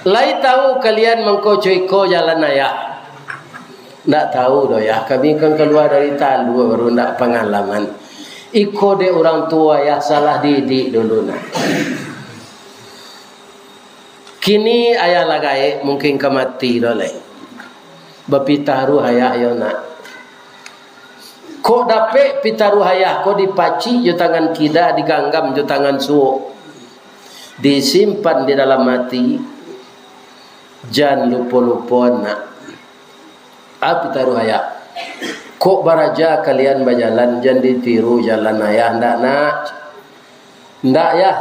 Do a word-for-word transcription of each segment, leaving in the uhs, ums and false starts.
Lai tahu kalian mangko co iko jalan ayah? Ndak tahu doh, yah. Kami kan kalua dari talua, baru ndak pangalaman. Iko dek urang tuo, yah, salah didik dulu, nah. Kini ayah lah gaek, mungkin ka mati doh lai. Bapitaruah ayah yo, nak. Kok dapek pitaruah ayah ko dipacik jo tangan kida, diganggam jo tangan suok, disimpan di dalam ati, jan lupo-lupo, nak. Ah, pitaruah ayah. Kok baraja kalian bajalan, jan ditiru jalan ayah, ndak, nak? Ndak, yah.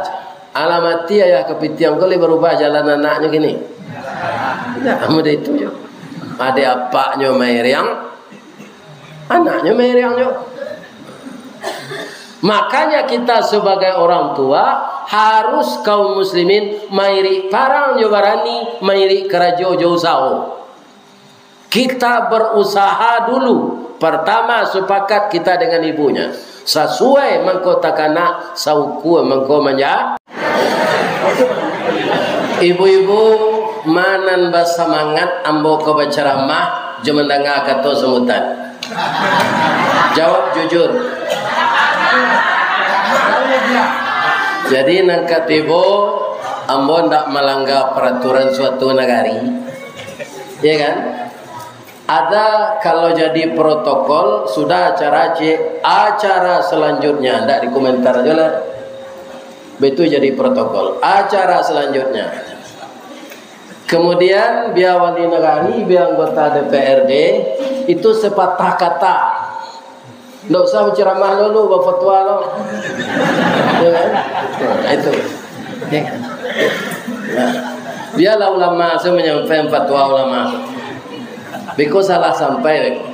Alah mati ayah kapitiang ko, lai barubah jalan anaknyo kini? Ndak, mudah itu jo. Adek apaknyo mairiang, anaknyo mairiang jo. Makanya kita sebagai orang tua harus kaum muslimin mairik parang jo barani, mairik karajo jo usaho. Kita berusaha dulu. Pertama, sepakat kita dengan ibunya. Sasuai mangko takana, saukua mangko manja-, ibu-ibu, ma nan basamangat ambo ko bacaramah jo mandanga kato sambutan? Jawab jujur. Jadi, nan katibo, ambo ndak malangga peraturan suatu nagari. Ya kan? Ada, kalau jadi protokol, sudah acara, cek, acara selanjutnya, ndak dikomentar aja lah. Betul jadi protokol. Acara selanjutnya. Kemudian, bia wali nagari, bia anggota D P R D, itu sepatah kata. Ndak usah bacaramah lo, lo bafatwa lo. Ya kan? Nah, itu. Ya kan? Nah, biarlah ulama saya menyampaikan fatwa ulama. Biko salah sampai, biko.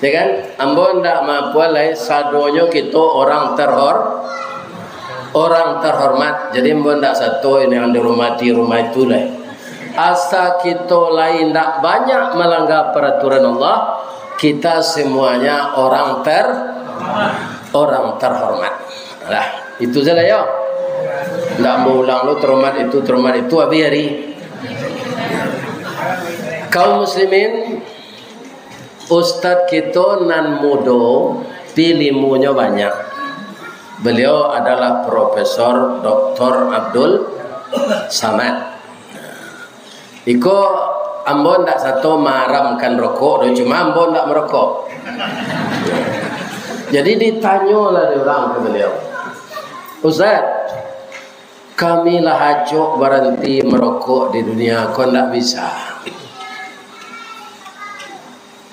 Ya kan? Ambo ndak maapuan lai, sadonyo kito orang terhor-, orang terhormat. Jadi, ambo ndak sato ini yang dihormati rumah itu lai. Asa kito lai ndak banyak malangga peraturan Allah, kita semuanya orang ter-, orang terhormat. Lah, itu saja yo. Ndak mau ulang lo, terhormat itu, terhormat itu, habis hari. Kaum muslimin, ustaz kito nan mudo, pi ilimunyo banyak. Beliau adalah Profesor Doktor Abdul Samad. Iko, ambo ndak sato maharamkan rokok doh, cuma ambo ndak merokok. Jadi ditanyolah dek urang ka baliau, "Ustaz, kami lah acok baranti marokok di dunia ko, ndak bisa.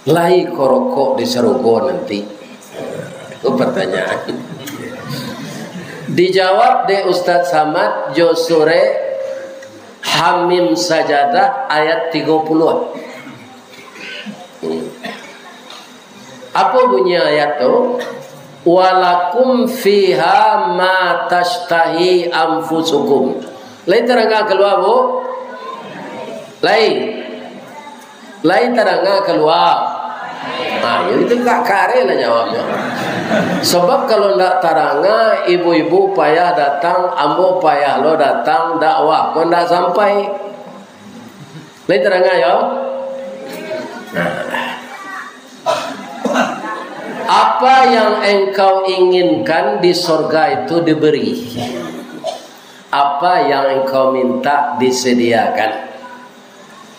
Lai ko rokok di sarugo nanti?" Itu pertanyaan. Dijawab dek Ustaz Samad jo surek Hamim Sajadah ayat tigo puluah. Hmm. Apo bunyi ayat tu? "Walakum fiha ma tashtahi anfusukum." Lai taranga kalua, Bu? Lai. Lai taranga kalua. Nah, itu tak kareh lah jawabnyo. Sebab kalau ndak taranga, ibu-ibu payah datang, ambo payah lo datang, dakwah ko ndak sampai. Lai taranga yo? Nah. Apa yang engkau inginkan di sorga itu diberi. Apa yang engkau minta disediakan.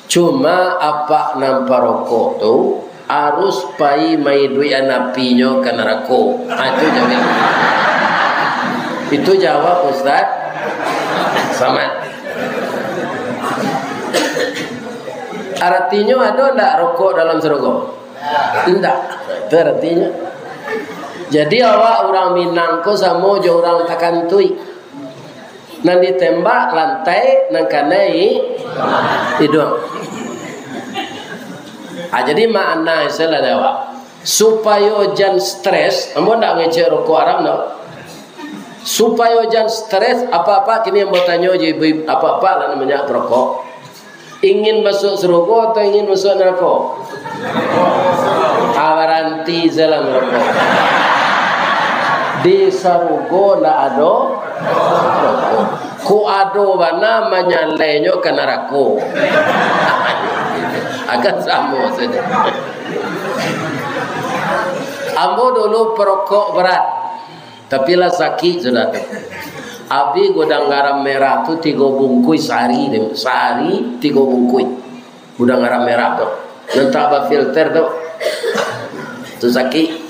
Cuma apak nan parokok tu harus pai maiduikan apinyo ka narako. Ha, itu jamin. Itu jawab Ustaz Samad. Artinyo, ado ndak rokok dalam sarugo? Indak. Itu artinyo. Jadi, awak urang Minang ko samo jo urang Takantuik. Nan ditembak lantai, nan kanai iduang. Ah, jadi makna istilah dek awak. Supayo jan stres, ambo ndak ngecek rokok haram, no. Supayo jan stres, apak-apak kini ambo tanyo je, ibu-ibu, apak-apak lah namonyo perokok. Ingin masuk sarugo atau ingin masuk narako? Ah, baranti sajolah marokok. Di sarugo ndak ado narako. Kok ado bana manyalainyo ka narako. Akan samo sajo. Ambo dulu perokok berat, tapi lah sakik sudah tu. Abih gudang garam merah tu tigo bungkuih sahari, sahari tigo bungkuih. Gudang garam merah tu. Nan tak bafilter tu. Tu sakik.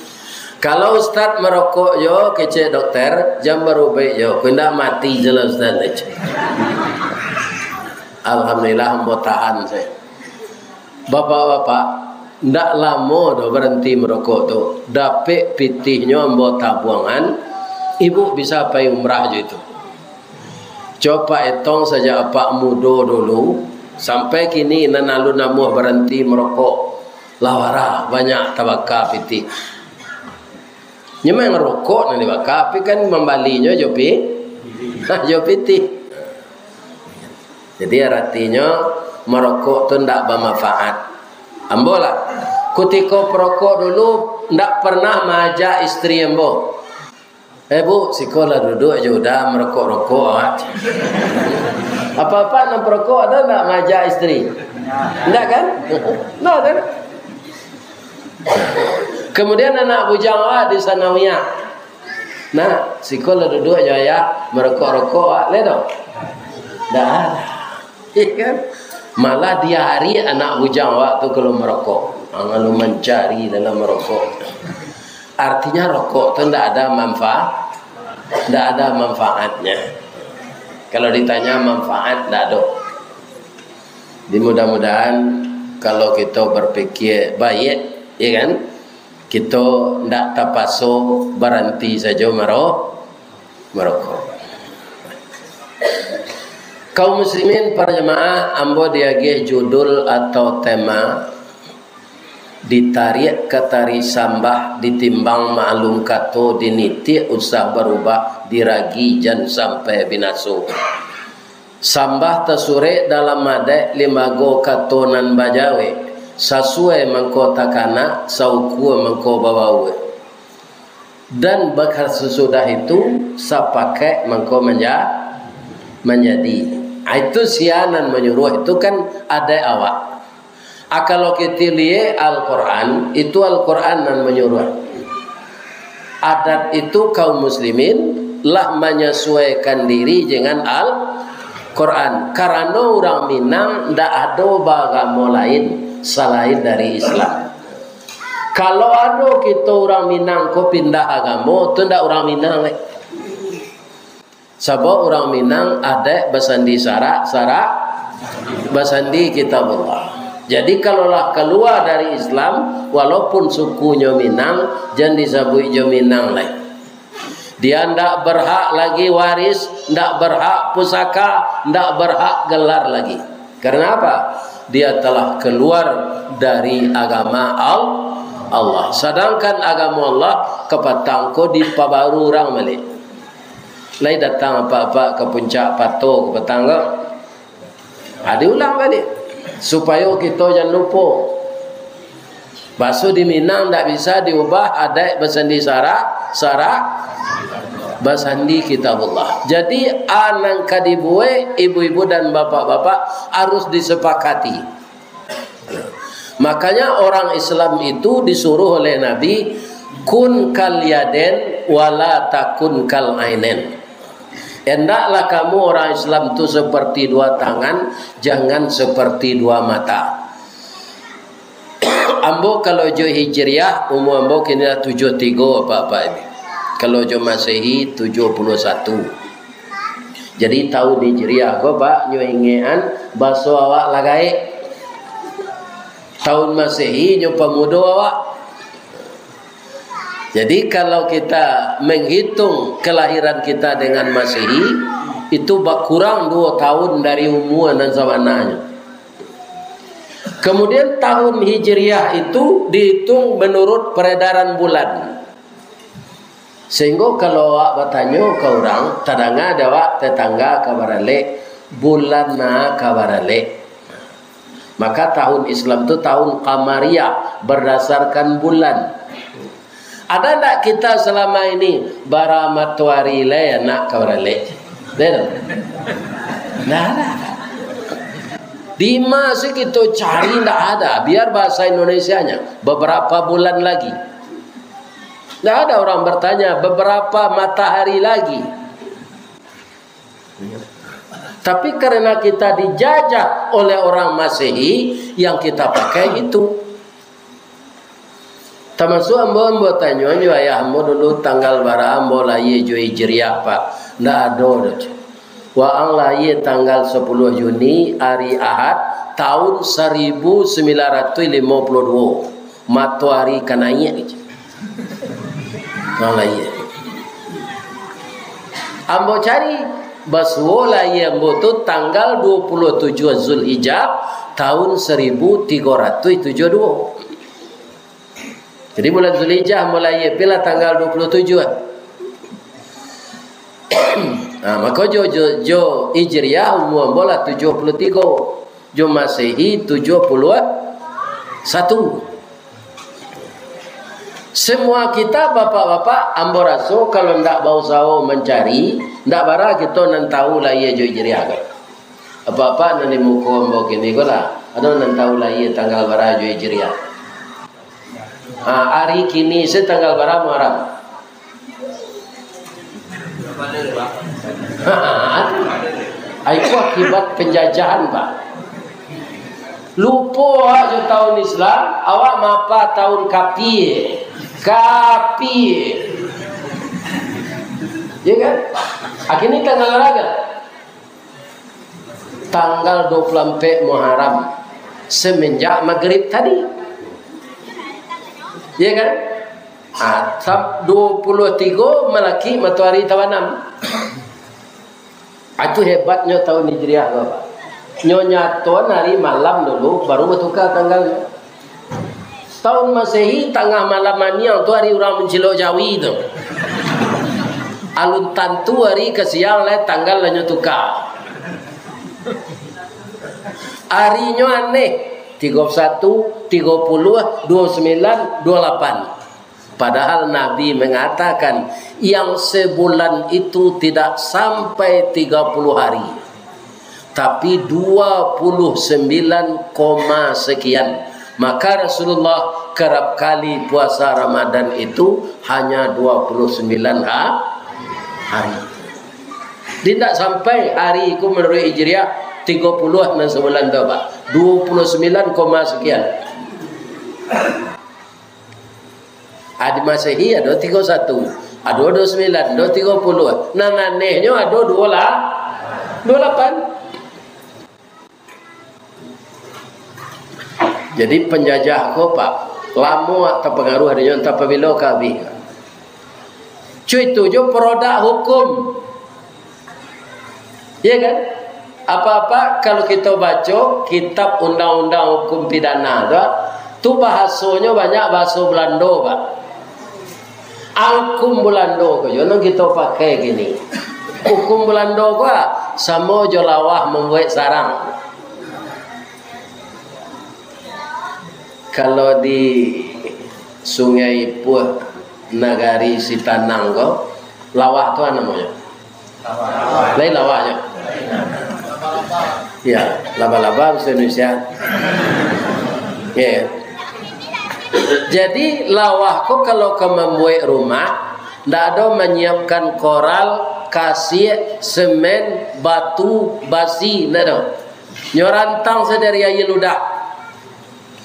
Kalau ustaz marokok jo, kecek dokter, jan barubek jo. Ko indak mati je lah ustaz, kecek. Alhamdulillah, ambo tahan sajo. Bapak-bapak, ndak lamo doh baranti marokok tu. Dapek pitihnyo ambo tabuangan, ibu bisa pai umrah jo itu. Copak etong sajak apak mudo dulu, sampai kini nan alun namuah baranti marokok. Lah wara, banyak tabaka pitih. Nyo memang rokok nan dibaka, tapi kan mambalinyo jo pi-, jo pitih. Jadi, aratinyo, marokok tu ndak bamanfaat. Ambo lah, kutiko parokok dulu, ndak pernah maajak istri ambo, "Eh, Bu, siko lah duduak jo uda marokok-rokok awak." Apak-apak nan parokok ado ndak maajak istri? Ndak, kan? Ndak, kan? Kemudian anak bujang awak di sanawiyah. "Nak, siko lah duduak jo ayah, marokok-rokok awak, lai doh?" Ndak ado. Iya kan? Malah diari anak bujang awak tu kalau marokok. Ang lalu mancari dalam marokok. Artinya rokok tu ndak ada manfaat, ndak ada manfaatnya. Kalau ditanya manfaat, ndak ada. Jadi mudah-mudahan kalau kita berpikir baik, ya kan? Kito ndak tapaso baranti sajo maro-, marokok. Kaum muslimin, para jamaah, ambo diagiah judul atau tema, "Ditariak ka tari sambah, ditimbang maklum kato, dinitiak usah barubah, diragi jan sampai binaso." Sambah tasurek dalam adaik, limbago kato nan bajawek, sasuai mangko takanak, saukua mangko babauak. Dan bakasudah itu, sapakaik mangko manja-, manjadi. Ah, itu sia nan manyuruah, itu kan adaik awak. Ah, kalau kito liek Al-Quran, itu Al-Quran nan manyuruah. Adat itu kaum muslimin lah manyasuaikan diri dengan Al-Quran. Karano urang Minang ndak ado baagamo lain salain dari Islam. Kalau ado kito urang Minang ko pindah agamo, tu ndak urang Minang lai. Sabab urang Minang adaik basandi sarak, sarak basandi Kitabullah. Jadi, kalau lah kalua dari Islam, walaupun sukunyo Minang, jan disabuik jo Minang lai. Dia ndak berhak lagi waris, ndak berhak pusaka, ndak berhak gelar lagi. Karena apa? Dia telah keluar dari agama Al-, Allah. Sadangkan agamo Allah kapatang ko dipabaru urang baliak. Lai datang apak-apak ka puncak pato kapatang ko? Ha, diulang baliak. Supayo kito jan lupo. Baso di Minang ndak bisa diubah, adaik basandi sarak, sarak basandi Kitabullah. Jadi, a nan ka dibuek ibu-ibu dan bapak-bapak harus disepakati. Makanya orang Islam itu disuruh oleh Nabi, "Kun kal yaden wala takun kal ainen." Hendaklah kamu orang Islam tu seperti dua tangan, jangan seperti dua mata. Ambo kalau jo Hijriah, umur ambo kini lah tujuah tigo, Pak, Pak, ini. Kalau jo Masehi, tujuah puluah satu. Jadi, tahun Hijriah ko, Pak, nyo ingekan, baso awak lah gaek. Tahun Masehi, nyo pamudo awak. Jadi, kalau kita menghitung kelahiran kita dengan Masehi, itu bakurang duo tahun dari umur nan sabananyo. Kemudian, tahun Hijriah itu dihitung menurut peredaran bulan. Sehingga kalau awak batanyo ka urang, tadanga dek awak tetangga ka baralek, bulan na ka baralek. Maka tahun Islam tu tahun Qamariyah, berdasarkan bulan. Ada ndak kita selama ini bara matoari lai anak ka baralek? Ndak ada. Di ma se kito cari, ndak ada. Biar bahasa Indonesianya, beberapa bulan lagi. Ndak ada orang bertanya, beberapa matahari lagi. Tapi karena kita dijajah oleh orang Masehi, yang kita pakai itu. Tamasuak ambo, ambo tanyo jo ayah ambo dulu, tanggal bara ambo lahia jo Hijriah, Pak. Ndak ado doh, cek. Waang lahia tanggal sapuluah Juni, ari Ahad, tahun saribu sambilan ratuih limo puluah duo. Matoari ka naiak, cek. Waang lahia. Ambo cari, basuo lahia ambo tu tanggal duo puluah tujuah Zulhijjah, tahun saribu tigo ratuih tujuah duo. Jadi, bulan Zulhijjah ambo lahia, pi lah tanggal duo puluah tujuah. Nah, mako jo, jo, jo Hijriah umua ambo lah tujuah puluah tigo, jo Masehi tujuah puluah satu. Semua kita, bapak-bapak, ambo raso kalau ndak bausaho mancari, ndak bara kito nan tahu lahia jo Hijriah ko. Apak-apak nan di muko ambo kini ko lah, ado nan tahu lahia tanggal bara jo Hijriah? Ha, ari kini se tanggal bara Muharram? Itu akibat penjajahan, Pak. Lupo awak jo tahun Islam, awak maapa tahun kapie. Kapie. Ya kan? Akhirnya tanggal bara? Tanggal dua puluh ampek Muharram, semenjak magrib tadi. Ya kan? Ah, sam-, dua puluh tigo malaki matoari tabanam. Ah, itu hebatnyo tahun Hijriah tu, Pak. Nyo nyatoan ari malam dulu, baru batuka tanggalnyo. Tahun Masehi, tangah malam maniang tu ari urang mancilok jawi tu. Alun tantu ari ka siang lai, tanggal lah nyo tuka. Arinyo aneh, tigo satu, tigo puluah, duo sembilan, duo lapan. Padahal Nabi mengatakan, yang sebulan itu tidak sampai tiga puluh hari, tapi dua puluh sembilan koma sekian. Maka Rasulullah kerap kali puasa Ramadan itu hanya dua puluh sembilan ha-, hari. Jadi, ndak sampai ari ku menurut Hijriah tigo puluah nan sebulan tu, Pak. Dua puluh sembilan koma sekian. Adi Masehi ado tigo satu, ado dua sembilan, ado tigo puluah. Nan anehnyo ado duo la-, duo lapan. Jadi, penjajah ko, Pak, lamo tapangaruah dinyo, antah pabilo ka abih. Cuy, itu jo produk hukum. Iya kan? Apa-apa, kalau kito baco kitab undang-undang hukum pidana tu, tu bahasonyo banyak bahaso Belando, Pak. Ah, hukum Belando ko jo nan kito pakai kini. Hukum Belando ko, ah, samo jo lawah mambuek sarang. Kalau di Sungai Puah, nagari Sitanang ko, lawah tu namonyo? Lain lawah nyo. Ya, laba-laba bahasa Indonesia. Ya. Jadi, lawah ko kalau ka mambuek rumah, ndak ado manyiapkan koral, kasiak, semen, batu, basi, ndak ado. Nyo rantang se dari aia ludah.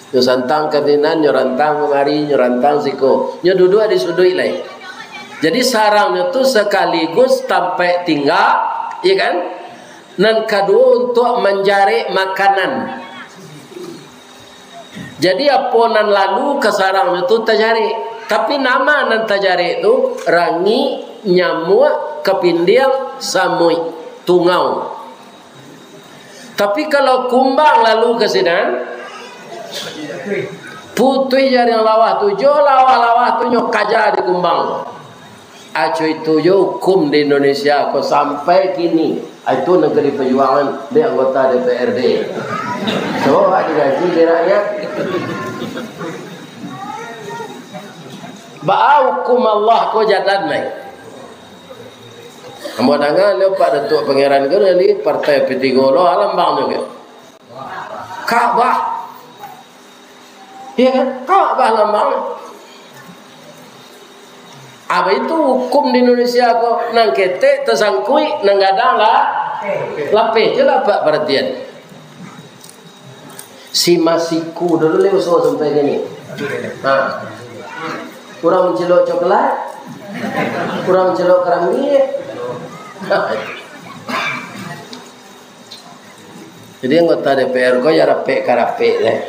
Nyo santang ka sinan, nyo rantang kamari, nyo rantang siko. Nyo duduak di suduik lai. Jadi, sarangnyo tu sakaligus tampek tingga, iya kan? Nan kaduo, untuak manjarek makanan. Jadi, apo nan lalu ka sarangnyo tu tajarek. Tapi, nama nan tajarek tu? Rangik, nyamuak, kapindiang, samuik, tungau. Tapi, kalau kumbang lalu ka sinan, putuih jariang lawah tu, jo lawah-lawah tu nyo kaja di kumbang. Aco itu jo hukum di Indonesia ko sampai kini. Itu Negeri Perjuangan di anggota D P R D. So, digaji di rakyat. Baa hukum Allah ko jalan lai. Ambo danga lo Pak Datuak Pangeran ko dari Partai P tigo lo, alambangnyo ko Ka'bah. Iya kan? Ka'bah lambang. Apa itu hukum di Indonesia ko? Nan ketek tasangkuik, nan gadang lah lapeh. Cubolah Pak paratian. Si Masiku dulu le usaha sampai kini. Ha. Urang mancilok coklat, urang mancilok karambia. Jadi anggota D P R ko ya rapek-karapek deh.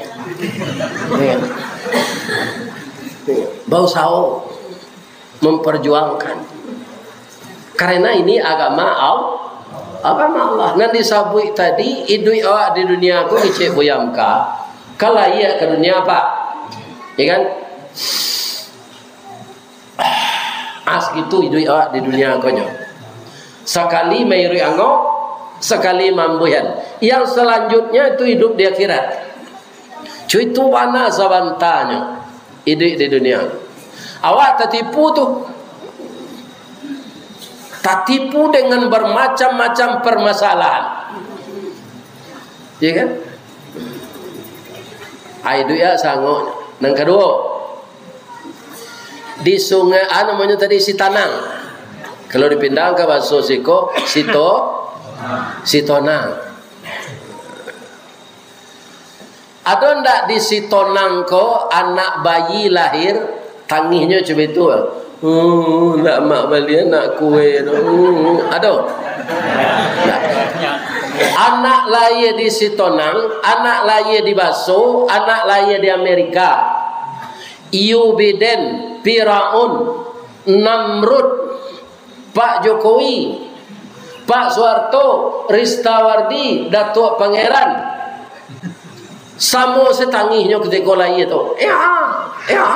Bausaho memperjuangkan. Karena ini agama Al-, agama Allah. Nan disabuik tadi, iduik awak di dunia ko kecek buyam ka, ka layie ka dunia, Pak. Ya kan? As gitu iduik awak di dunia ko nyo. Sakali mairuik angok, sakali mambuihan. Yang selanjutnya itu hidup di akhirat. Cuy, itu bana sabantanyo iduik di dunia. Awak tatipu tu. Tatipu dengan bermacam-macam permasalahan. Ya kan? Ai duit ya sangok. Nan kaduo, di sungai, ah, namonyo tadi, Sitanang. Kalau dipindahan ka baso siko, Sito, Sitonang. Ado ndak di Sitonang ko anak bayi lahir, tangihnyo cuma itu? "Uh, ndak mak bali anak kue tu." Uh, ado? Ndak. Anak lahir di Sitonang, anak lahir di Baso, anak lahir di Amerika. Joe Biden, Firaun, Namrud, Pak Jokowi, Pak Soeharto, Ristawardi, Datuak Pangeran. Samo satangihnyo kutiko lahia tu. Ea, ea,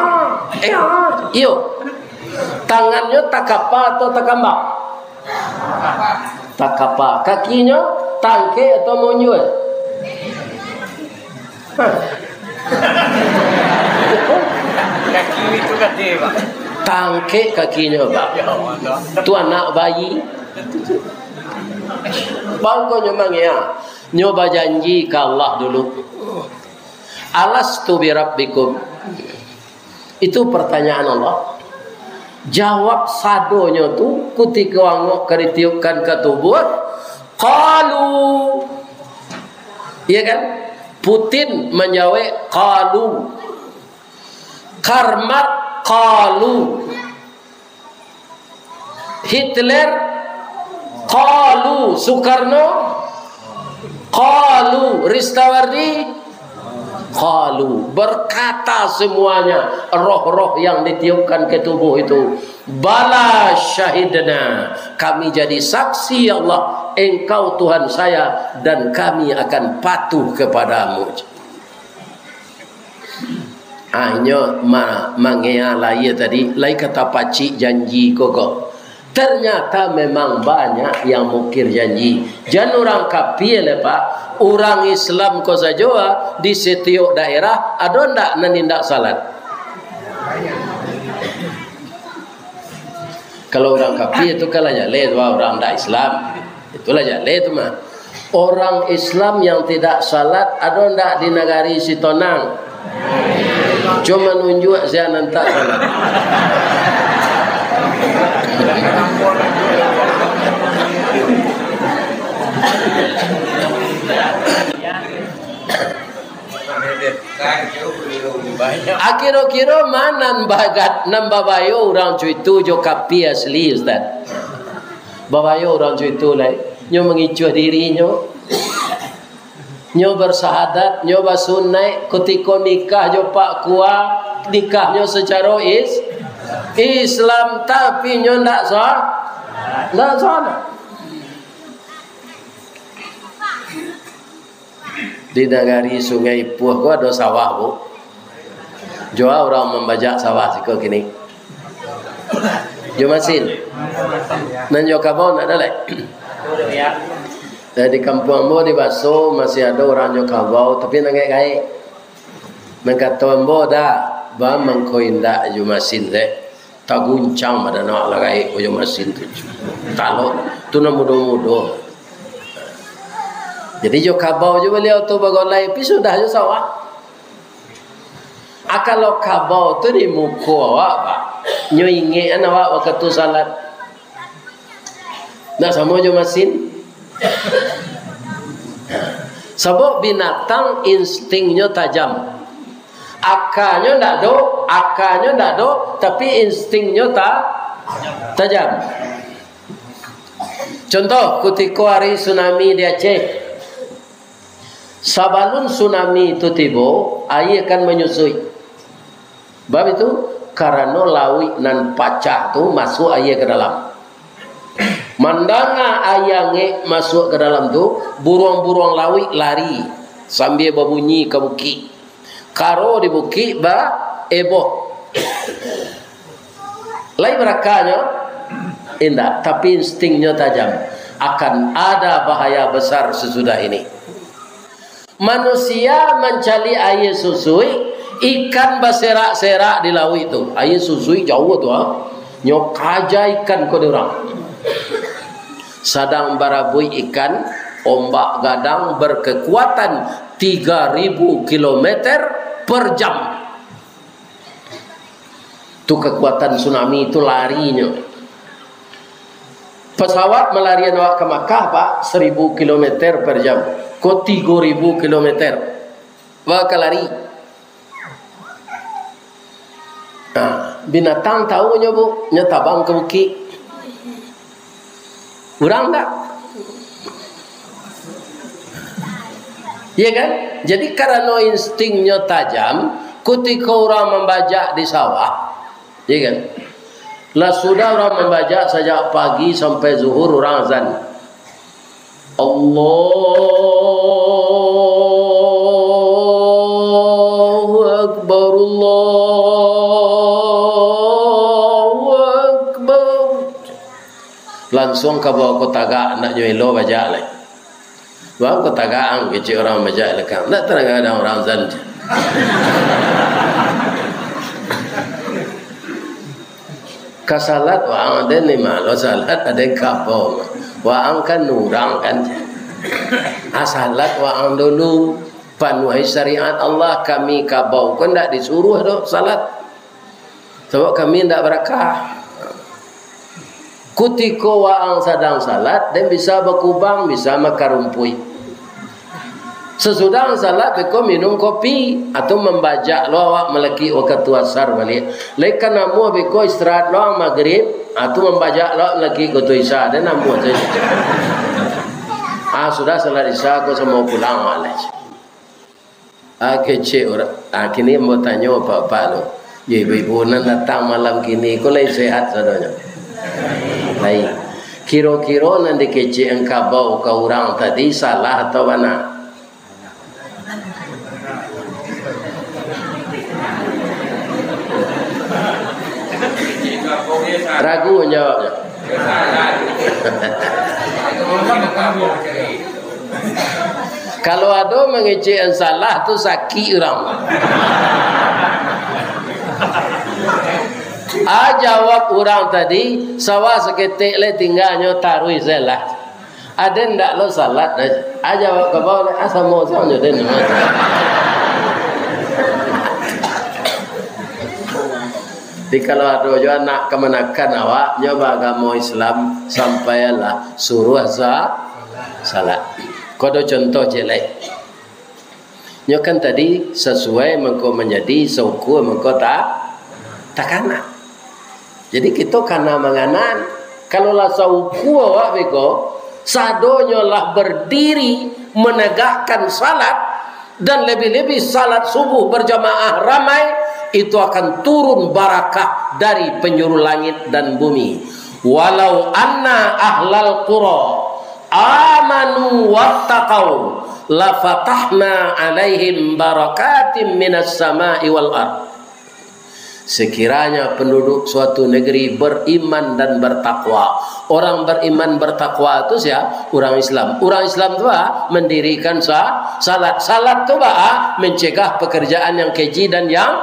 ea. Iyo. Tangannyo takapa atau takambang? Takapa. Kakinyo tangkek atau monjuak? Hah. Kaki itu gede, Pak. Tangkek kakinyo, Pak. Ya Allah. Tu anak bayi. Bangkonyo mangea. Nyo bajanji ka Allah dulu. "Alastu birabbikum?" Itu pertanyaan Allah. Jawab sadonyo tu, kutiko angok ka ditiupkan ka tubuah, qalu. Iya kan? Putin manjawek, qalu. Karl Marx, qalu. Hitler, qalu. Soekarno, qalu. Ristawardi, qalu. Berkata semuanya roh-roh yang ditiupkan ke tubuh itu, "Bala syahidna, kami jadi saksi, ya Allah, Engkau Tuhan saya, dan kami akan patuh kepadamu." Ah, inyo ma-, mangea lahia tadi, lai ka tapacik janji ko ko. Ternyata memang banyak yang mukir janji. Jan urang kapia le, Pak. Urang Islam ko sajo, ah, di setiok daerah, ado ndak nan indak salat? Kalau urang kapia tu kan lah jaleh tu, ah, urang ndak Islam. Itulah jaleh tu mah. Orang Islam yang tidak salat ado ndak di nagari Sitonang? Cuma nunjuak sia nan tak salat. Akiro-kiro ma nan bagat, nan babayo urang cuitu jo kapia asli, Ustaz? Babayo urang cuitu lai. Nyo mangicuah dirinyo. Nyo bersahadat, nyo basunaik, kutiko nikah jo Pak Kua, nikahnyo sacaro is-, Islam, tapi nyo ndak sah, ndak salat. Di nagari Sungai Ipuh ko ado sawah, Bu. Jua urang mambajak sawah siko kini. Jo masin. Nan jo kabau ndak ado lai. Eh, di kampuang ambo di Baso masih ado urang jo kabau, tapi nan gaek-gaek. Nan kato ambo, "Da, ba mangko indak jo masin dek. Taguncang badan awak lah gaek ko jo masin tu." Talok. Tu nan mudo-mudo. Jadi jo kabau jo baliau tu bagolai, pi sudah jo sawah. Ah, kalau kabau tu di muko awak, Pak, nyo ingek an awak wakatu salat. Ndak samo jo masin. Sabab binatang instingnyo tajam. Akanyo ndak ado, akanyo ndak ado, tapi instingnyo ta-, tajam. Contoh, kutiko ari tsunami di Aceh. Sabalun tsunami tu tibo, aia kan manyusuik. Bab itu, karano lauik nan pacah tu masuak aia ka dalam. Mandanga aia angek masuak ka dalam tu, buruang-buruang lauik lari sambia babunyi ka bukik. Karo di bukik baeboh. Lai barakanyo? Indak, tapi instingnyo tajam. Akan ada bahaya besar sesudah ini. Manusia mancaliak aia susuik, ikan baserak-serak di lauik tu. Aia susuik jauah tu, ha. Nyo kaja ikan ko di urang. Sadang barabuik ikan, ombak gadang berkekuatan tiga ribu kilometer per jam. Tu kekuatan tsunami tu larinyo. Pesawat malarian awak ka Makkah, Pak, seribu kilometer per jam. Ko tigo ribu kilometer. Awak ka lari. Nah, binatang tahu nyo, Bu, nyo tabang ka bukik. Urang ndak? Iya kan? Jadi, karano instingnyo tajam, kutiko urang mambajak di sawah, iya kan? Lah sudah urang mambajak sajak pagi sampai zuhur, urang azan. Allahu Akbar, Allahu Akbar. Lansuang ka bawah ko tagak, ndak nyo elo bajak lai. Bawah ko tagak ang, kecek urang bajak lekang. Ndak tadanga urang azan. Ka salat waang, aden ni malo salat, aden kabau. Waang kan urang kan. Ah, salat waang dulu, panuahi syariat Allah, kami kabau ko ndak disuruah doh salat. Sabab kami ndak barakah. Kutiko waang sadang salat, den bisa bakubang, bisa makan rumpuik. Sasudah salat, beko minum kopi, atau mambajak lo awak malakik wakatu asar baliak. Lai ka namuah beko istirahat lo ang magrib, atau mambajak lo awak malakik wakatu isya, den namuah tu. Ah, sudah salat isya, ko samo pulang awak lai. Ah, kecek urang. Ah, kini ambo tanyo apak-apak tu. Yo, ibu-ibu nan datang malam kini ko lai sehat sadonyo? Lai. Kiro-kiro nan dikecekan kabau ka urang tadi salah atau bana? Ragu manjawabnyo. Kalau ado mangecek nan salah tu, sakik urang. Ah, jawab urang tadi, sawah saketek lai tingganyo, taruih se lah. Aden ndak lo salat, ah, jawab kabau lai, ah, samo sajo den. Jadi, kalau ado juo anak kamanakan awak, nyo baagamo Islam, sampaianlah, suruah sa-, salat. Ko ado contoh ciek lai. Nyo kan tadi sasuai mangko manjadi, saukua mangko ta-, takana. Jadi, kito kana manganan. Kalau lah saukua awak beko, sadonyo lah bardiri managakkan salat, dan lebih-lebih salat subuh berjamaah ramai, itu akan turun barakah dari penjuru langit dan bumi. "Walau anna ahlal qura amanu wattaqau, lafatahna alaihim barakatim minas sama'i wal ard." Sekiranya penduduk suatu negeri beriman dan bertakwa. Orang beriman bertakwa tu sia? Urang Islam. Urang Islam tu, ah, mendirikan sa-, salat. Salat tu, ah, mencegah pekerjaan yang keji dan yang,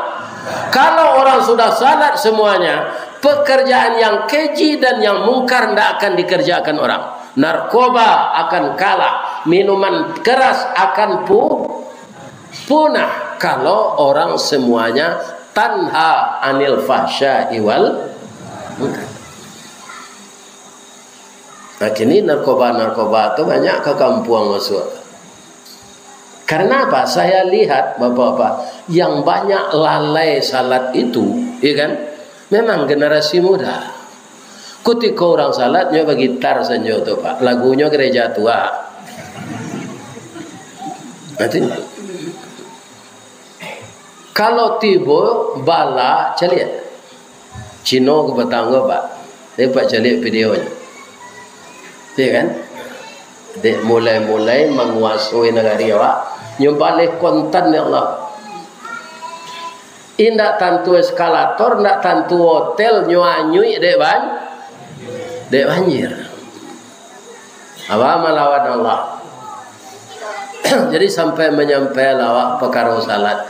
kalau orang sudah salat semuanya, pekerjaan yang keji dan yang mungkar ndak akan dikerjakan orang. Narkoba akan kalah, minuman keras akan pu-, punah, kalau orang semuanya tanha anil fahsya'i wal munkar. Nah, kini narkoba-narkoba tu banyak ka kampuang masuak. Karena apa? Saya lihat, Bapak-bapak, yang banyak lalai salat itu, ya kan, memang generasi muda. Kutiko urang salat, nyo bagitar sanjo tu, Pak. Lagunyo gereja tua. Artinya, kalau tibo bala, caliak. Cino ka batanggo, Pak. Dek Pak caliak videonyo. Iya kan? Dek mulai-mulai manguasoi nagari awak, nyo baleh kontan, ya Allah. Indak tantu eskalator, indak tantu hotel, nyo anyuik dek ban-, dek banjir. Apa malawan Allah? Jadi sampai manyampai lawak pakaro salat.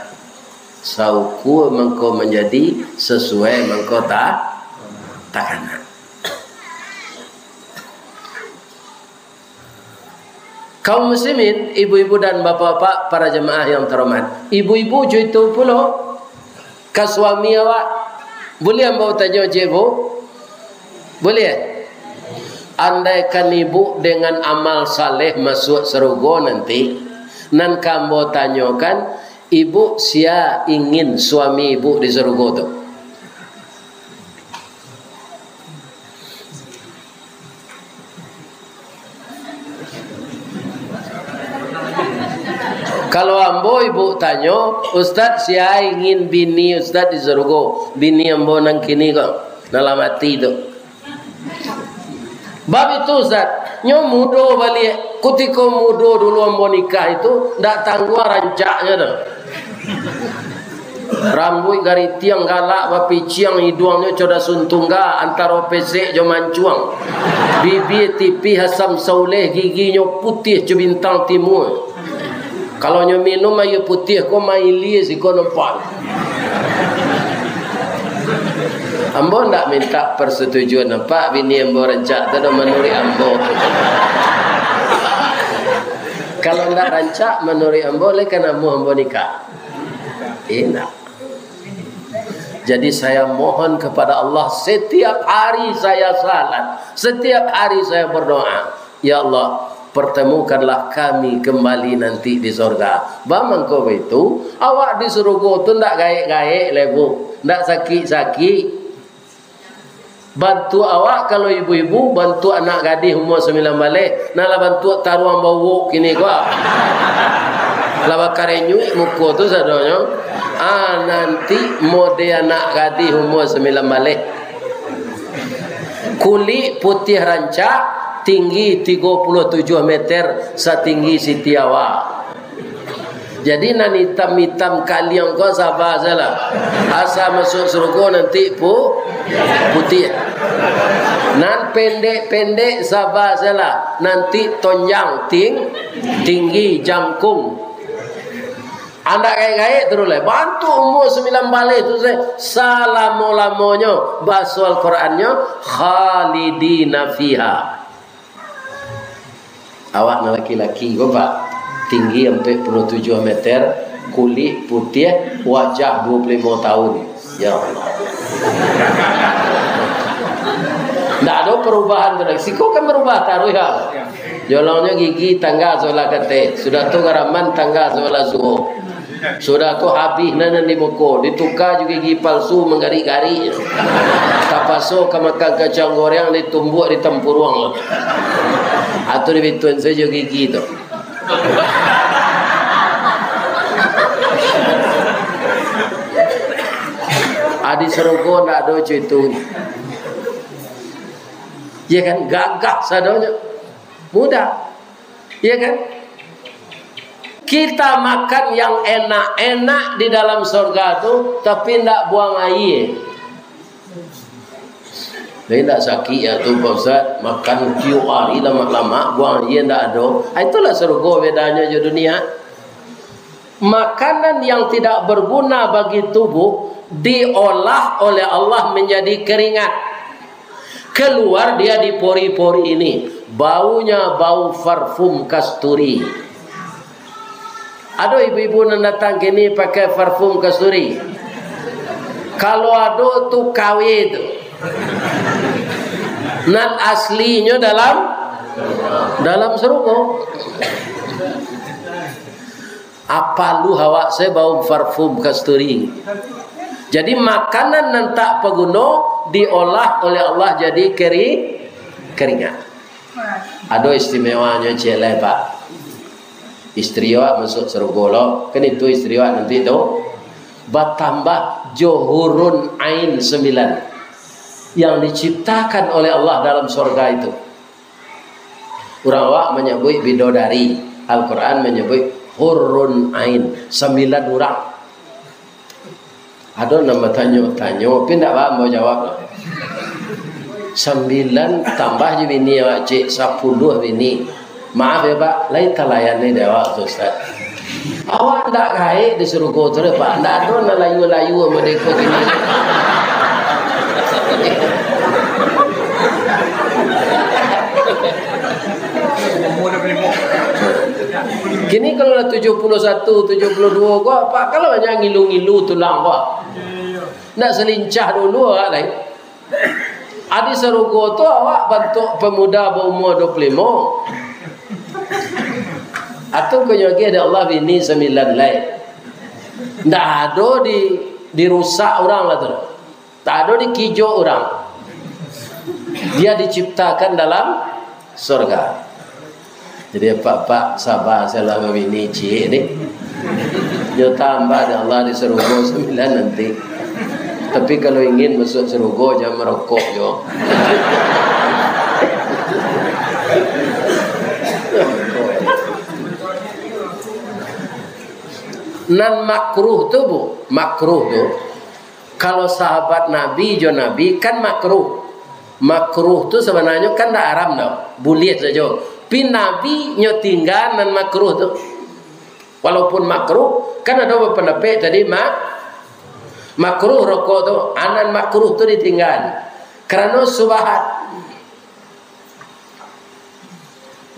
Saukua mangko manjadi, sasuai mangko ta-, takana. Kaum muslimin, ibu-ibu dan bapak-bapak, para jamaah yang terhormat. Ibu-ibu jo itu pulo, ka suami awak. Buliah ambo tanyo, Cik, Bu? Buliah? Andaikan ibu dengan amal saleh masuak sarugo nanti, nan ka ambo tanyokan, ibu, sia ingin suami ibu di sarugo tu? Kalau ambo ibu tanyo, "Ustaz, sia ingin bini Ustaz di sarugo?" Bini ambo nan kini ko, nan lah mati tu. Bab itu, Ustaz, nyo mudo baliak. Kutiko mudo dulu ambo nikah itu, ndak tangguang rancaknyo tu. Rambuik garitiang galak bapiciang, iduangnyo co dasun tungga antaro pesek jo mancuang. Bibia tipih asam sauleh, giginyo putiah co bintang timua. Kalau nyo minum aia putiah ko, mailia siko nampak. Ambo ndak minta persetujuan, nampak bini ambo rancak tu dah manuruik ambo. Kalau ndak rancak manuruik ambo, lai ka namuah ambo nikah? Indak. Jadi, saya mohon kepada Allah, setiap hari saya salat, setiap hari saya berdoa, "Ya Allah, pertemukanlah kami kembali nanti di sorga." Bamangko baitu, awak di sarugo tu ndak gaek-gaek lai, Bu, ndak sakik-sakik. Bantuak awak, kalau ibu-ibu, bantuak anak gadih umua sambilan baleh, nan lah bantuak taruang bauwok kini ko. Lah bakarenyuik muko tu sadonyo. Ah, nanti mode anak gadih umua sambilan baleh. Kulik putiah rancak, tinggi tigo puluah tujuah meter, satinggi Siti Hawa. Jadi, nan itam-itam kaliang ko saba sajolah. Asa masuak sarugo nanti pu-, putiah. Nan pendek-pendek saba sajolah. Nanti tonjang, ting-, tinggi, jangkung. Andak gaek-gaek tu lai. Bantuak umua sambilan baleh tu sa-, salamo-lamonyo. Baso Al-Qurannyo, "Khalidina fiha." Awak nan laki-laki ko, Pak, tinggi ampek puluah tujuah meter, kulik putiah, wajah dua puluh limo tahun. Ya Allah. Ndak ado perubahan tu lai. Siko kan berubah taruih, ha. Jolongnyo gigi tangga sabalah kateh, sudah tu garaman tangga sabalah suok. Sudah tu habih nan, nan di muko, dituka jo gigi palsu manggarik-garik. Tapaso ka makan kacang goreng, ditumbuak di tampuruang. Atau dibituan sajo gigi tu. Adi sarugo ndak ado cuy tu. Ya kan, gagah sadonyo. Mudah. Iya kan? Kita makan yang enak-enak di dalam sorga tu, tapi ndak buang aia. Jadi ndak sakik ya tu, Pak Ustaz, makan tiok hari lamak-lamak, buang aia ndak ado. Ah, itulah sorga bedanya jo dunia. Makanan yang tidak berguna bagi tubuh diolah oleh Allah menjadi keringat. Keluar dia di pori-pori ini, baunya bau parfum kasturi. Ado ibu-ibu nan datang kini pakai parfum kasturi? Kalau ado tu K W tu. Nan aslinyo dalam, dalam sarugo. Apo lu awak se bau parfum kasturi? Jadi makanan nan tak paguno diolah oleh Allah jadi keri-, keringat. Ado istimewanyo ciek lai, Pak. Istri awak masuak sarugo lo, kan itu istri awak nanti tu. Batambah jo hurun ain sambilan yang diciptakan oleh Allah dalam sorga itu. Urang awak manyabuik bidodari, Al-Quran manyabuik hurun ain, sambilan urang. Ado nan batanyo-tanyo, tapi ndak ba ambo jawab lah. Sambilan tambah jo bini awak, cek, sapuluah bini. Maaf yo, Pak, lai talayan ni dek awak tu, Ustaz. Awak ndak gaek di sarugo tu deh, Pak. Ndak ado nan layu-layu model ko kini. Kini kalau lah tujuah puluah satu, tujuah puluah duo ko, Pak, kalau banyak ngilu-ngilu tulang ko. Ndak salincah dulu awak lai. Adi sarugo tu awak bantuak pamuda baumua duo puluah limo. Atau konyo lagi dek Allah bini sambilan lai. Ndak ado di, dirusak urang lah tu. Tak ado dikijok urang. Dia diciptakan dalam sorga. Jadi, apak-apak, saba salah babini ciek ni. Yo tambah dek Allah di sarugo sambilan nanti. Tapi kalau ingin masuk sarugo, jangan marokok jo. Nan makruh tu, Bu, makruh tu, kalau sahabat Nabi jo Nabi kan makruh. Makruh tu sabananyo kan ndak haram doh, buliah sajo. Pi Nabi nyo tingga nan makruh tu. Walaupun makruh, kan ado bapandapek tadi ma-, makruh rokok tu, a nan makruh tu ditingga. Karano subahat.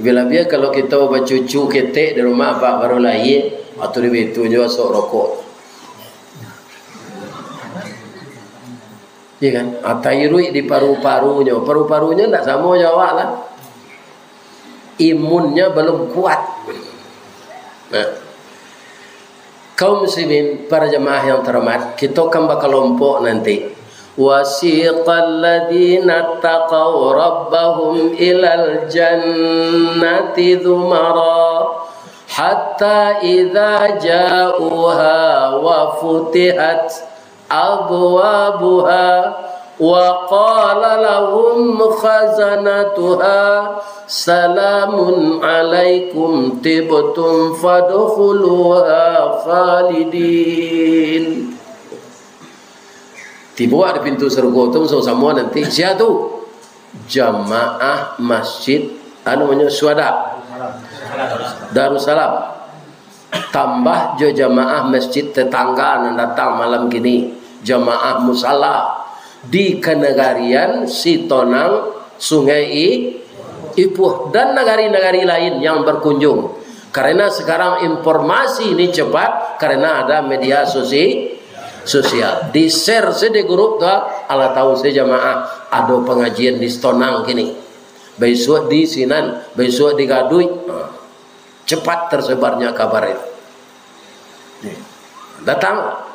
Labiah-labiah kalau kito bacucu ketek di rumah, apak baru lahia, atau di bitu juo asok rokok. Iya kan? Ah, tairuik di paru-parunyo. Paru-parunyo ndak samo jo awak lah. Imunnya belum kuat. Nah. Kaum muslimin, para jamaah yang terhormat, kito kan bakalompok nanti. وسيق الذين اتقوا ربهم إلى الجنة زمرا حتى إذا جاءوها وفتحت أبوابها وقال لهم خزنتها سلام عليكم طبتم فادخلوها خالدين. Tibo di pintu sarugo tu samo-samo nanti. Sia tu? Jamaah Masjid, anu namonyo, Syuhada Darussalam. Tambah jo jamaah masjid tetangga nan datang malam kini, jamaah musala di kanagarian Sitonang, Sungai I-, Ipuh, dan nagari-nagari lain yang berkunjung. Karena sekarang informasi ini cepat, karena ada media sosi-, sosial. Di-share se di grup tu, alah tahu se jamaah, ado pangajian di Sitonang kini. Baisuak di sinan, baisuak di Gaduik. Ha. Cepat tersebarnya kabar itu. Datang.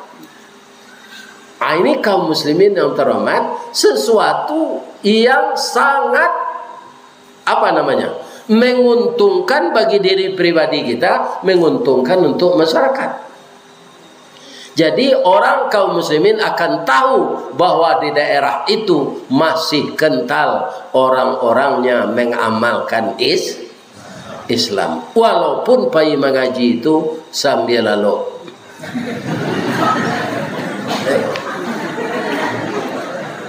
Ah, ini kaum muslimin yang terhormat, sesuatu yang sangat, apa namanya, menguntungkan bagi diri pribadi kita, menguntungkan untuk masyarakat. Jadi, orang kaum muslimin akan tahu bahwa di daerah itu masih kental orang-orangnya mengamalkan is-, Islam. Walaupun pai mangaji itu sambia lalok.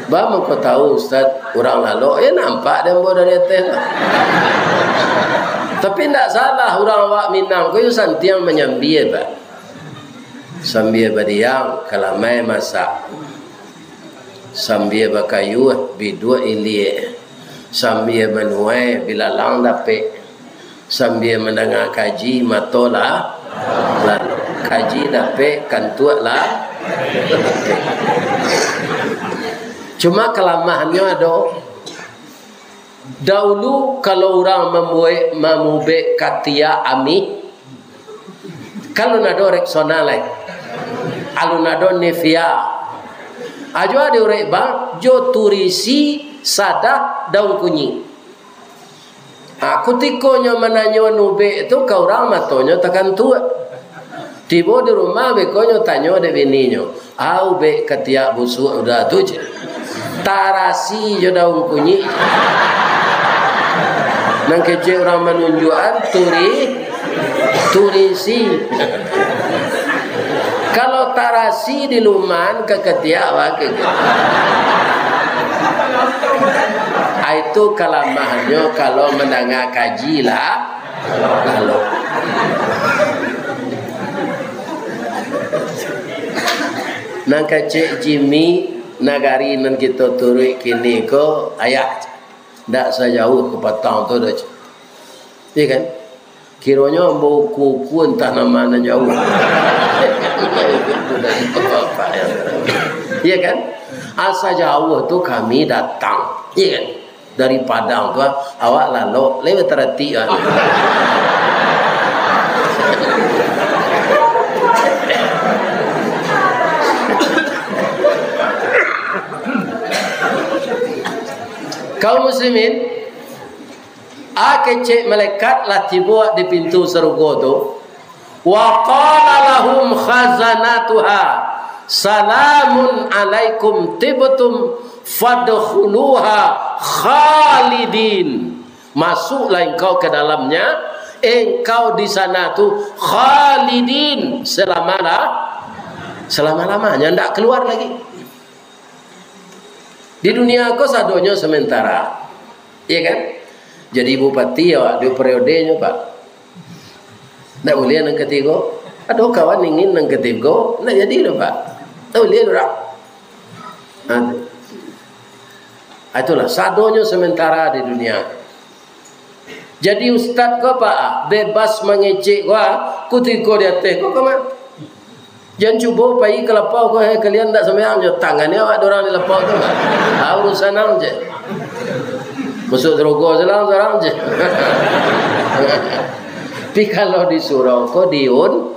Ba mangko tahu, Ustaz, urang lalok, eh, nampak dek ambo dari ateh lah. Tapi ndak salah, urang awak Minang ko yo santiang manyambia, Pak. Sambia badiam, kalamai masak. Sambia bakayuah, biduak iliak. Sambia manuai, bilalang dapek. Sambia mandanga kaji, mato lah lalok. Kaji dapek, kantuak lah dapek. Cuma kalamahannyo ado. Daulu, kalau urang mambuek, mamubek katiak amih, kan alun ado Rexona lai, alun ado Nivea. Ajo diurek bang, jo turisi, sadah, daun kunyik. Ha, kutiko nyo mananyo nubek tu ka urang, matonyo takantuak. Tibo di rumah, bekonyo tanyo dek bininyo, "Au bek katiak busuak udah tu," cek. "Tarasi jo daun kunyik." Nan kecek urang manunjuakan turi, turisi. Kalau tarasi di luman ka katiak, wah, ke-, ah, itu kalamahannyo kalau mandanga kaji lah. Lalu. Nan kecek Jimmy, nagari nan kito turuik kini ko, ayah, ndak sajauah ka patang tu doh. Iya kan? Kironyo ambo uku-uku antah nan ma nan jauah. Iya kan? Asa jauah tu kami datang. Iya kan? Dari Padang tu, ah, awak lalok, lai bataratik, ah. Kaum muslimin, a kecek malaikat lah tibo di pintu sarugo tu. Wa qala lahum khazanatuha, "Salamun alaikum tibtum fadkhuluha khalidin." Masuklah engkau ke dalamnya, engkau di sana tu khalidin, selama-la-, selama-lamanya, ndak keluar lagi. Di dunia ko sadonyo sementara. Iya kan? Jadi bupati awak duo periodenyo, Pak. Ndak buliah nan katigo. Ado kawan ingin nan katigo, ndak jadi doh, Pak. Ndak buliah doh, Pak. Nah, tu. Ah, itulah, sadonyo sementara di dunia. Jadi ustaz ko, Pak, bebas mangecek ko, ah, kutiko di ateh ko, kama. Jan cubo pai ka lapau ko, "Hei, kalian ndak sambayang jo tangan ni awak dorang di lapau tu, Pak." Ah, urusan ang je. Masuk sarugo salang sorang je. Tapi kalau di surau ko diun-,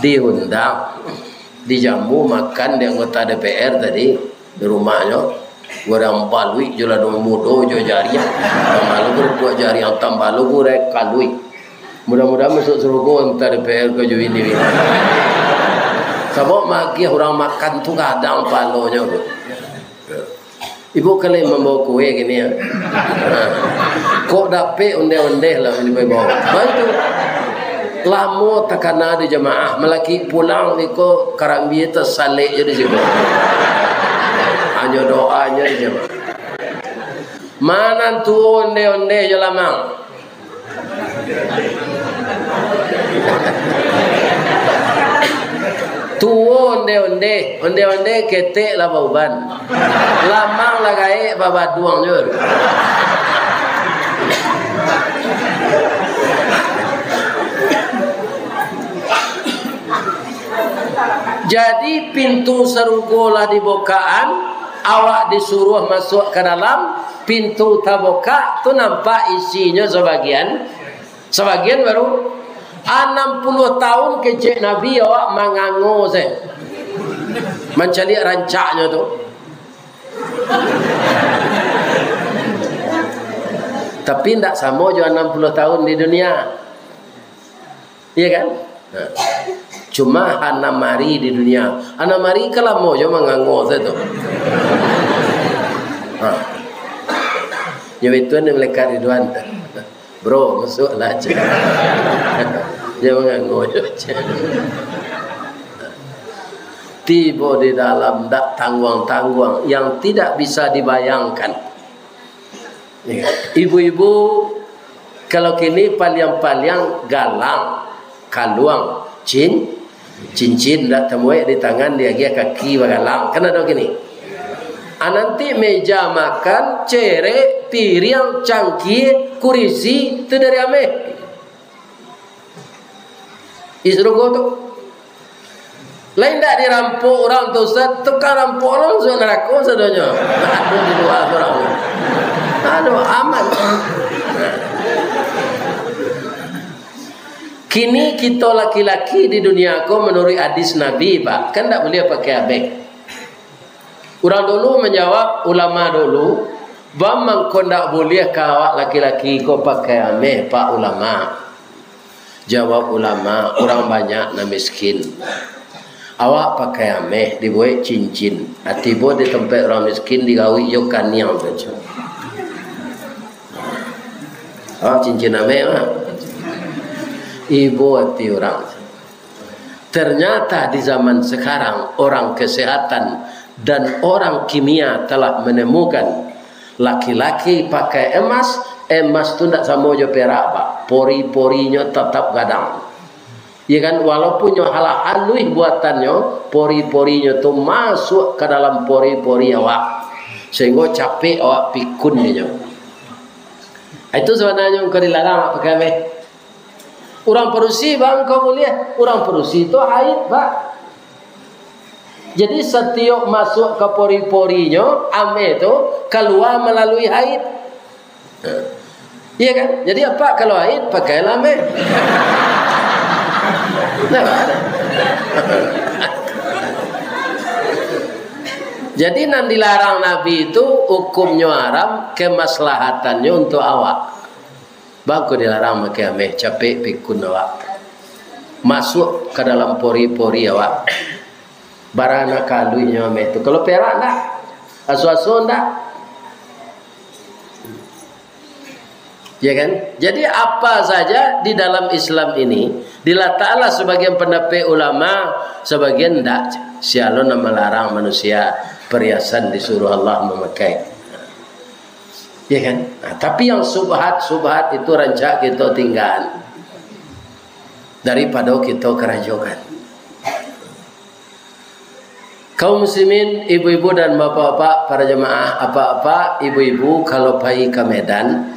diundang, dijamu makan di anggota D P R tadi, di rumahnyo. Urang baluik jo ladang mudo jo jariang. Tambah lo buek jariang, tambah lo buek kaluik. Mudah-mudahan masuk sarugo antah D P R ko jo ini. Sabab magiah urang makan tu gadang palonyo tu. Ibu kalian mambawa kue kini, ya. Kok dapek ondeh-ondeh lah yang dibawa. Baik tu. Lamo takana di jamaah, malaki pulang iko karambia tasalek je di situ. Hanyo doa je di jamaah. Manan tuo ondeh-ondeh jo lamang. Tuo ondeh-ondeh, ondeh-ondeh ketek lah bauban. Lamang lah gaek babaduang jo. Jadi pintu sarugo lah dibokaan, awak disuruah masuak ka dalam, pintu tabokak tu nampak isinyo sabagian, sabagian baru anam puluah tahun kecek Nabi awak mangango se. Mancaliak rancaknyo tu. Tapi ndak samo jo anam puluah tahun di dunia. Iya kan? Nah. Cuma hanam ari di dunia. Hanam ari kan lamo jo mangango sajo tu. Ha. Nyo itu ni malaikat Ridwan. "Bro, masuaklah," cek. Nyo mangango jo, cek. Tibo di dalam, dak tangguang-tangguang, yang tidak bisa dibayangkan. Ibu-ibu, kalau kini paliang-paliang galang, kaluang, cin-, cincin, ndak tamuek di tangan, diagiah kaki bagalang. Kan ado kini? Ah, nanti meja makan, cerek, piriang, cangkie, kurisi, tu dari ameh. Di surugo tu. Lain dak dirampok urang tu, Ustaz. Tukang rampok lo masuak narako sadonyo. Aduh, di lua urang. Aduh, aman. Kini kito laki-laki di dunia ko, manuruik hadis Nabi, Pak, kan dak buliah pakai ameh. Urang dulu manjawab, ulama dulu, "Baa mangko ndak buliah ka awak laki-laki ko pakai ameh, Pak Ulama?" Jawab ulama, "Urang banyak nan miskin. Awak pakai ameh, dibuek cincin. Ah, tibo di tampek urang miskin, digawik jo kaniang sajo. Oh, cincin ameh mah." Ibo ati urang. Ternyata di zaman sekarang, orang kesehatan dan orang kimia telah menemukan laki-laki pakai emas, emas tu ndak samo jo perak, Pak. Pori-porinyo tetap gadang. Ya kan, walaupun nyo alah aluih buatannyo, pori-porinyo tu masuak ka dalam pori-pori awak, sehinggo capek awak pikun inyo. Itu sabananyo engkau dilarang awak pakai ameh. Urang padusi, Bang, kau buliah. Urang padusi tu haid, Pak. Jadi, satiok masuak ka pori-porinyo, ameh tu kalua malalui haid. Iya kan? Jadi, apak kalau haid, pakailah ameh. Nah, jadi, nan dilarang Nabi tu hukumnyo haram, kemaslahatannyo untuak awak. Baa kok dilarang makai ameh, capek pikun awak. Masuak ka dalam pori-pori awak. Bara nan ka aluihnyo ameh tu. Kalau perak ndak? Aso-aso ndak? Ya kan? Jadi apa saja di dalam Islam ini, dilatahlah sebagian pendapat ulama, sebagian ndak. Sia lo nan malarang manusia perhiasan disuruh Allah mamakai. Ya kan? Nah, tapi yang subhat-subhat itu rancak kito tinggaan daripado kito karajokan. Kaum muslimin, ibu-ibu dan bapak-bapak, para jamaah, apak-apak, ibu-ibu, kalau pai ka Medan,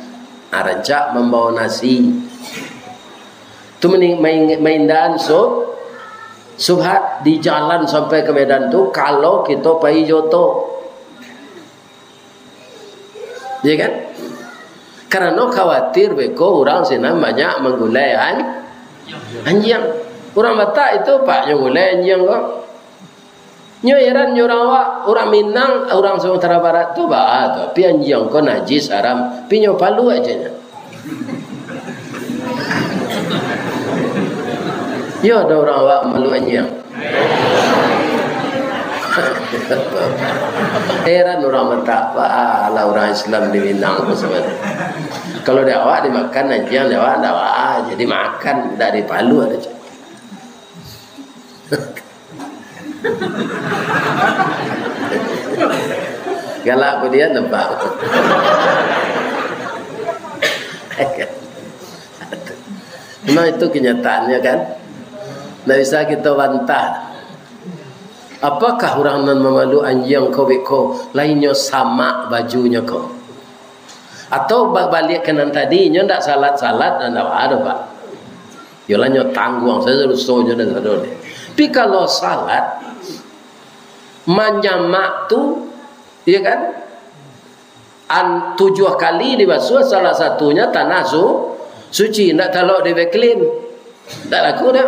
ah, rancak mambawa nasi. Tu mani-, main-, maindaan sub-, subhat di jalan sampai ka Medan tu, kalau kito pai jo oto. Ya kan? Karano khawatir beko urang sinan banyak manggulai an-, anjiang. Urang Batak itu, Pak, nyo gulai anjiang ko. Nyo heran nyo urang awak, urang Minang, urang Sumatera Barat tu baa tu, tapi anjiang ko najis, haram, tapi nyo paluak aja nyo. Yo, ado urang awak malu anjiang. Heran urang Batak, baa lah urang Islam di Minang tu sabananyo. Kalau di awak dimakan anjiang, di awak ndak baa, jadi makan, ndak dipaluak aja. Galak ko dia nampak. Memang itu kenyataannya, kan? Ndak bisa kito bantah. Apakah urang nan mamalu anjiang ko beko, lainnyo samak bajunyo ko? Atau ba-, baliak ka nan tadi, nyo ndak salat-salat, ndak baa doh, Pak. Yolah, nyo tangguang sajo dosonyo, ndak ado doh. Tapi kalau salat, manyamak tu, ya kan? An-, tujuah kali dibasuah, salah satunya tanah su-, suci, ndak talok di Vaseline. Ndak laku dah.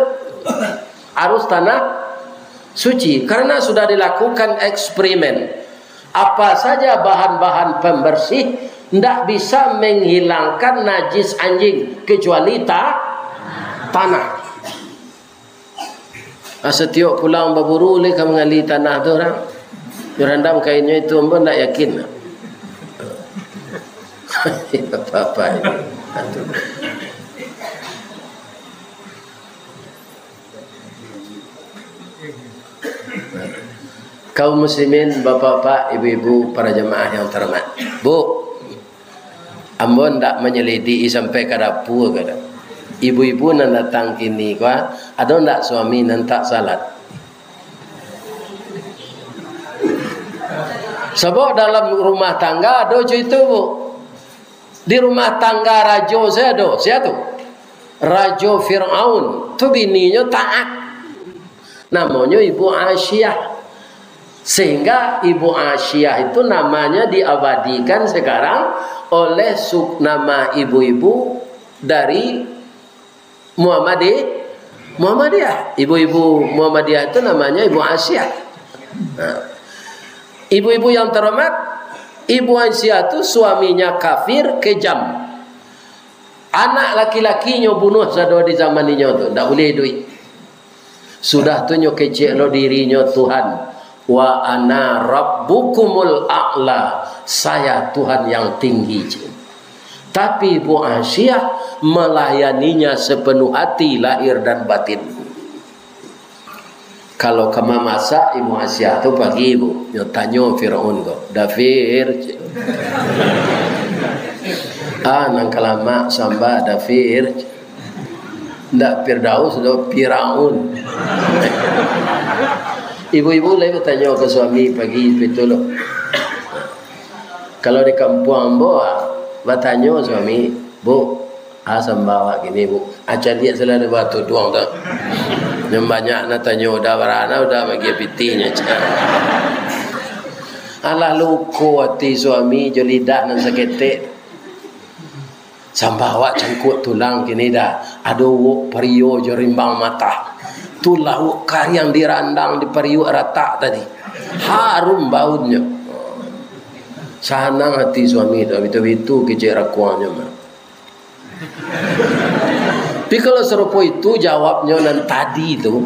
Harus tanah suci. Karena sudah dilakukan eksperimen. Apa saja bahan-bahan pembersih ndak bisa menghilangkan najis anjing kecuali ta-, tanah. Ah, satiok pulang baburu lai ka mangali tanah tu urang. Nyo randam kainnyo itu, ambo ndak yakin. Apa-apa ini. Kaum muslimin, bapak-bapak, ibu-ibu, para jamaah yang terhormat. Bu, ambo ndak manyalidiki sampai ka dapua ko doh. Ibu-ibu nan datang kini ko, ado ndak suami nan tak salat? Sabab dalam rumah tangga ado jo itu, Bu. Di rumah tangga rajo sia ado, sia tu? Rajo Firaun. Tu bininyo taat. Namonyo Ibu Asiah. Sehingga Ibu Asiah itu namanya diabadikan sekarang oleh su-, nama ibu-ibu dari Muhammadi-, Muhammadiyah. Ibu-ibu Muhammadiyah itu namanya Ibu Asiah. Nah, ibu-ibu yang terhormat, Ibu Asiah tu suaminya kafir, kejam. Anak laki-lakinyo bunuh sado di zaman inyo tu, ndak buliah iduik. Sudah tu nyo kecek lo dirinyo Tuhan, "Wa ana rabbukumul a'la, saya Tuhan yang tinggi," cek. Tapi Ibu Asiah melayaninya sepenuh hati, lahir dan batin. Kalau ka mamasak, Ibu Asiah tu pagi, Bu, nyo tanyo Firaun ko, "Dafir," cek. "Ah, nan ka lamak samba, Dafir," cek. Ndak Firdaus doh, Firaun. Ibu-ibu lai batanyo ka suami pagi pitu lo. Kalau di kampuang ambo, ah, batanyo suami, "Bu, ah, samba awak kini, Bu?" Ah, caliak salah di batu tuang tu. Nan banyak nan tanyo, udah barana, udah bagi pitinyo. Alah, luko ati suami jo lidah nan saketek. Samba awak cangkuak tulang kini dah. Ado uwok pario jo rimbang matah. Tu lauak kariang dirandang di pariuak ratak tadi. Harum baunnyo. Sanang ati suami tu, bitu-bitu kecek rakuangnyo mah. Tapi kalau sarupo itu jawabnyo nan tadi tu,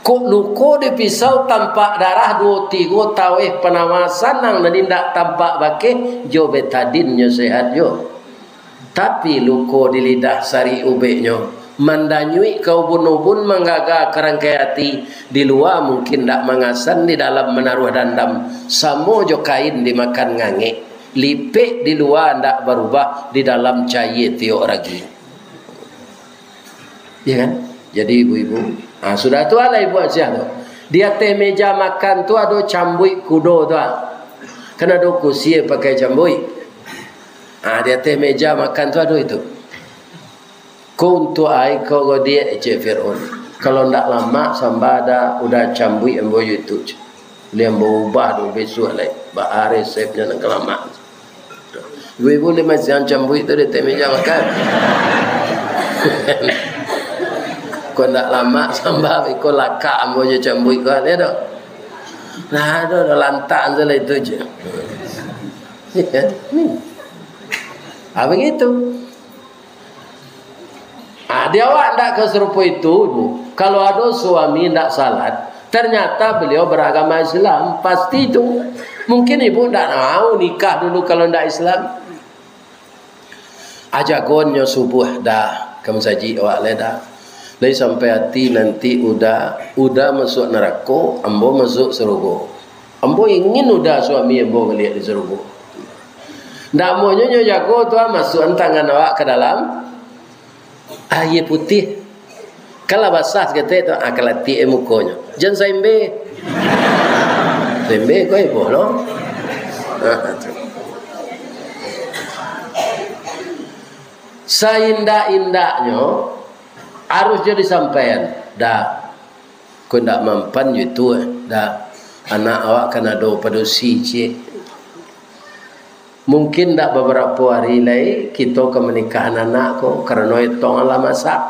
kok luko di pisau tampak darah duo tigo taweh panawa sanang nan indak tampak bakeh jo betadinnyo sehat jo. Tapi luko di lidah sarik ubeknyo, mandanyuik ka ubun-ubun, manggaga ka rangkai ati, di lua mungkin ndak mangasan, di dalam manaruah dandam, samo jo kain dimakan ngangek, lipek di lua ndak barubah, di dalam cayie tiok ragi. Ya kan? Jadi ibu-ibu, ah, sudah tu lah Ibu Asiah tu. Di ateh meja makan tu ado cambuik kudo tu, ah. Kan ado kusie pakai cambuik. Ah, di ateh meja makan tu ado itu. "Ko untuak ai ko godiak," cek Firaun. "Kalau ndak lamak samba dah, udah cambuik ambo jo itu," cek. "Lai ambo ubah dulu bisuak lai. Baa resepnyo nan ka lamak." Ibu-ibu lai masiang cambuik tu di ateh meja makan. "Ko ndak lamak samba, iko lakak ambo jo cambuik ko," lai tu. Nah, ado, ado lantak tu lah itu je. Ah, begitu. Ah, di awak ndak ka sarupo itu, Bu. Kalau ado suami ndak salat, ternyata beliau beragama Islam, pasti itu. Mungkin ibu ndak mau nikah dulu kalau ndak Islam. Ajagon nyo subuah dah, ka masajik awak lai dah. Lai sampai ati nanti Uda, Uda masuak narako, ambo masuak sarugo. Ambo ingin Uda suami ambo baliak di sarugo. Ndak amuahnyo nyo jago tu, ah, masuakan tangan awak ka dalam aia putiah. Kan lah basah saketek tu, ah, kalatiak mukonyo. Jan saimbe. Saimbe ko ibo lo. Ah, tu. Saindak-indaknyo harus jo disampaian. Dah. Ko ndak mampan jo itu, eh. Dah, anak awak kan ado padusi ciek. Mungkin ndak babarapo ari lai kito ka manikahan anak ko, karano etong lah masak.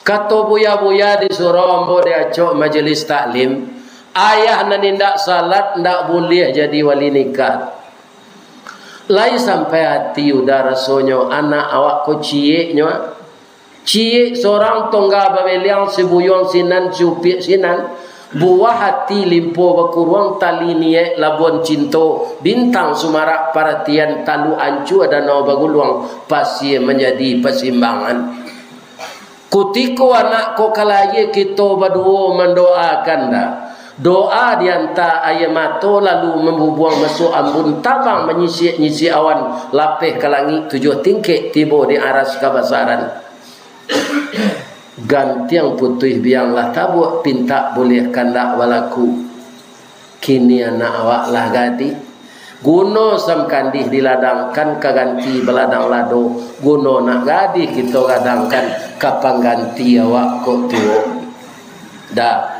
Kato buya-buya di surau ambo di acok majelis taklim, ayah nan indak salat ndak buliah jadi wali nikah. Lai sampai ati Uda rasonyo, anak awak ko cieknyo. Ciek sorang tongga babeliang, sibuyuang sinan, siupiak sinan, buah ati limpo bakuruang, tali niaik labuan cinto, bintang sumarak paratian, taluk ancua danau baguluang, pasie manjadi pasimbangan. Kutiko anak ko ka lahia, kito baduo mandoakan dah. Doa dianta aia mato, lalu mambubuang masuak ambun, tabang manyisiak-nyisiak awan, lapeh ka langik tujuah tingkek, tibo di aras kabasaran. Gantiang putuih biang lah tabuak, pintak buliah kandak balaku. Kini anak awak lah gadih. Guno samkandih diladangkan ka ganti baladang lado, guno nak gadih kito gadangkan ka pangganti awak kok tuo. Dah.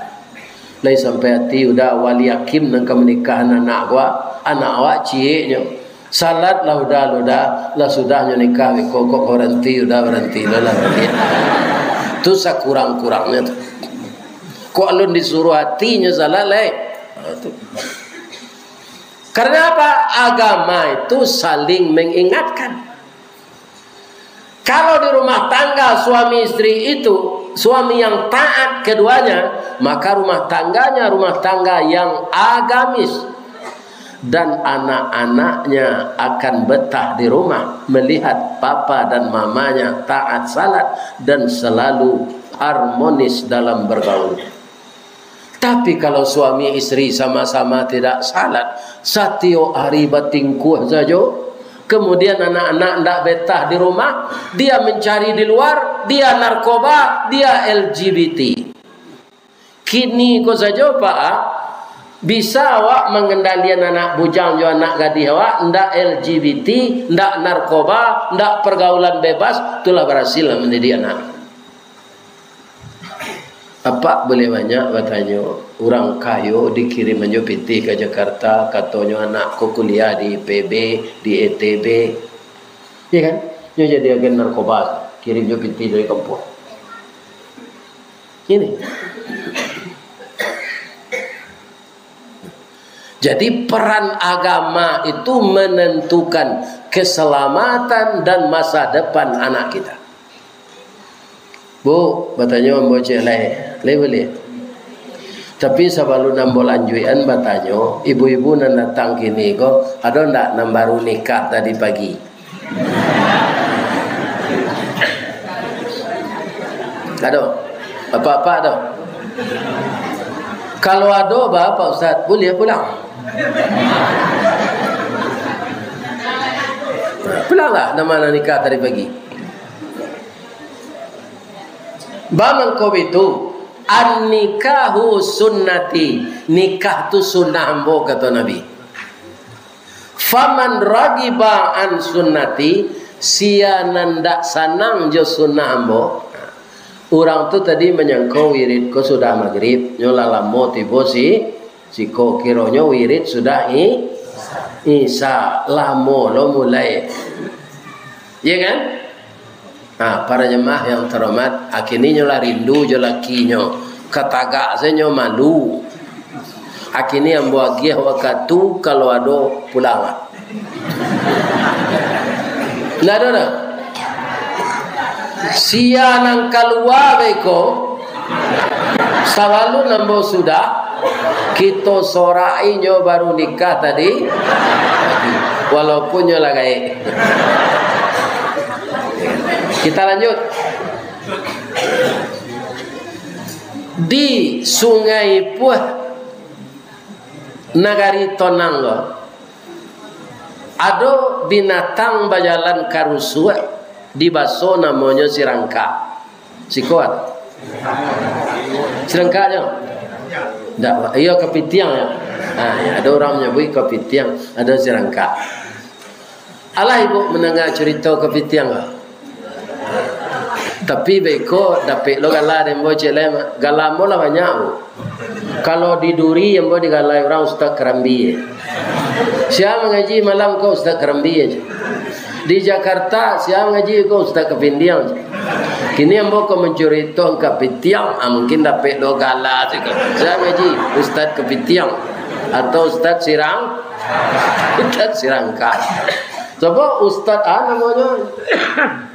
Lai sampai ati Uda wali akim nan ka manikahan anak awak, anak awak cieknyo. Salat lah Uda, lah Uda, lah sudah nyo nikah beko kok baranti Uda, baranti lah, lah baranti. Tu sakurang-kurangnyo tu. Kok alun disuruah atinyo salat lai. Ha, tu. Karena apa? Agama itu saling mengingatkan. Kalau di rumah tangga suami istri itu, suami yang taat keduanya, maka rumah tangganya rumah tangga yang agamis. Dan anak-anaknya akan betah di rumah melihat papa dan mamanya taat salat dan selalu harmonis dalam bergaul. Tapi kalau suami istri sama-sama tidak salat, satiok hari batingkuah sajo, kemudian anak-anak ndak betah di rumah, dia mencari di luar, dia narkoba, dia L G B T. Kini ko sajo, Pak, bisa awak mangendalian anak bujang jo anak gadih awak, ndak L G B T, ndak narkoba, ndak pergaulan bebas, itulah berhasil lah mendidik anak. Apak buliah banyak batanyo, urang kayo dikirim anyo pitih ka Jakarta, katonyo anak ko kuliah di I P B, di I T B. Iya kan? Nyo jadi agen narkoba, kirim jo pitih dari kampuang. Ini. Jadi, peran agama itu menentukan keselamatan dan masa depan anak kita. Bu, batanyo ambo ciek lai, lai buliah? Tapi sabalun ambo lanjuikan batanyo, ibu-ibu nan datang kini ko, ado ndak nan baru nikah tadi pagi? Ado? Apak-apak ado? Kalau ado, ba, Pak Ustaz, buliah pulang. Pulanglah, nan ma nan nikah tadi pagi. Ba mangko itu, an-nikahu sunnati, nikah tu sunnah ambo, kato Nabi. Faman ragiba an sunnati, sia nan dak sanang jo sunnah ambo. Urang tu tadi manyangko wirid ko sudah magrib, nyo lah lamo tibo si, siko, kironyo wirid sudah i-, isya, lamo lo mulai. Iya kan? Ha, para jemaah yang terhormat, akhirnyo lah rindu jo lakinyo. Katagak sajo nyo malu. Akhirnyo ambo agiah wakatu, kalau ado pulang lah. Ndak ado dah. Sia nan kalua beko, sabalun ambo sudah, kito sorak inyo baru nikah tadi, walaupun nyo lah gaek. Kita lanjut. Di Sungai Puah, Nagari Tonang ko, ado binatang bajalan karusuak, dibaso namonyo sirangka. Siko ado? Sirangka nyo? Ndak, iyo kapitiang nyo. Ha, ado urang manyabuik kapitiang, ado sirangka. Alah ibu mandanga curito kapitiang ko. Tapi beko dapek lo gala dek ambo ciek lai, Mak. Gala ambo lah banyak, Bu. Kalau di Duri, ambo digalai urang Ustaz Karambia. Sia mangaji malam ko Ustaz Karambia. Di Jakarta, sia mangaji ko Ustaz Kapindiang. Kini ambo ko mancurito kapitiang, ah, mungkin dapek lo gala tu ko. Sia mangaji Ustaz Kapitiang atau Ustaz Sirang, Ustaz Sirangka. Sabab ustaz, ah, namonyo,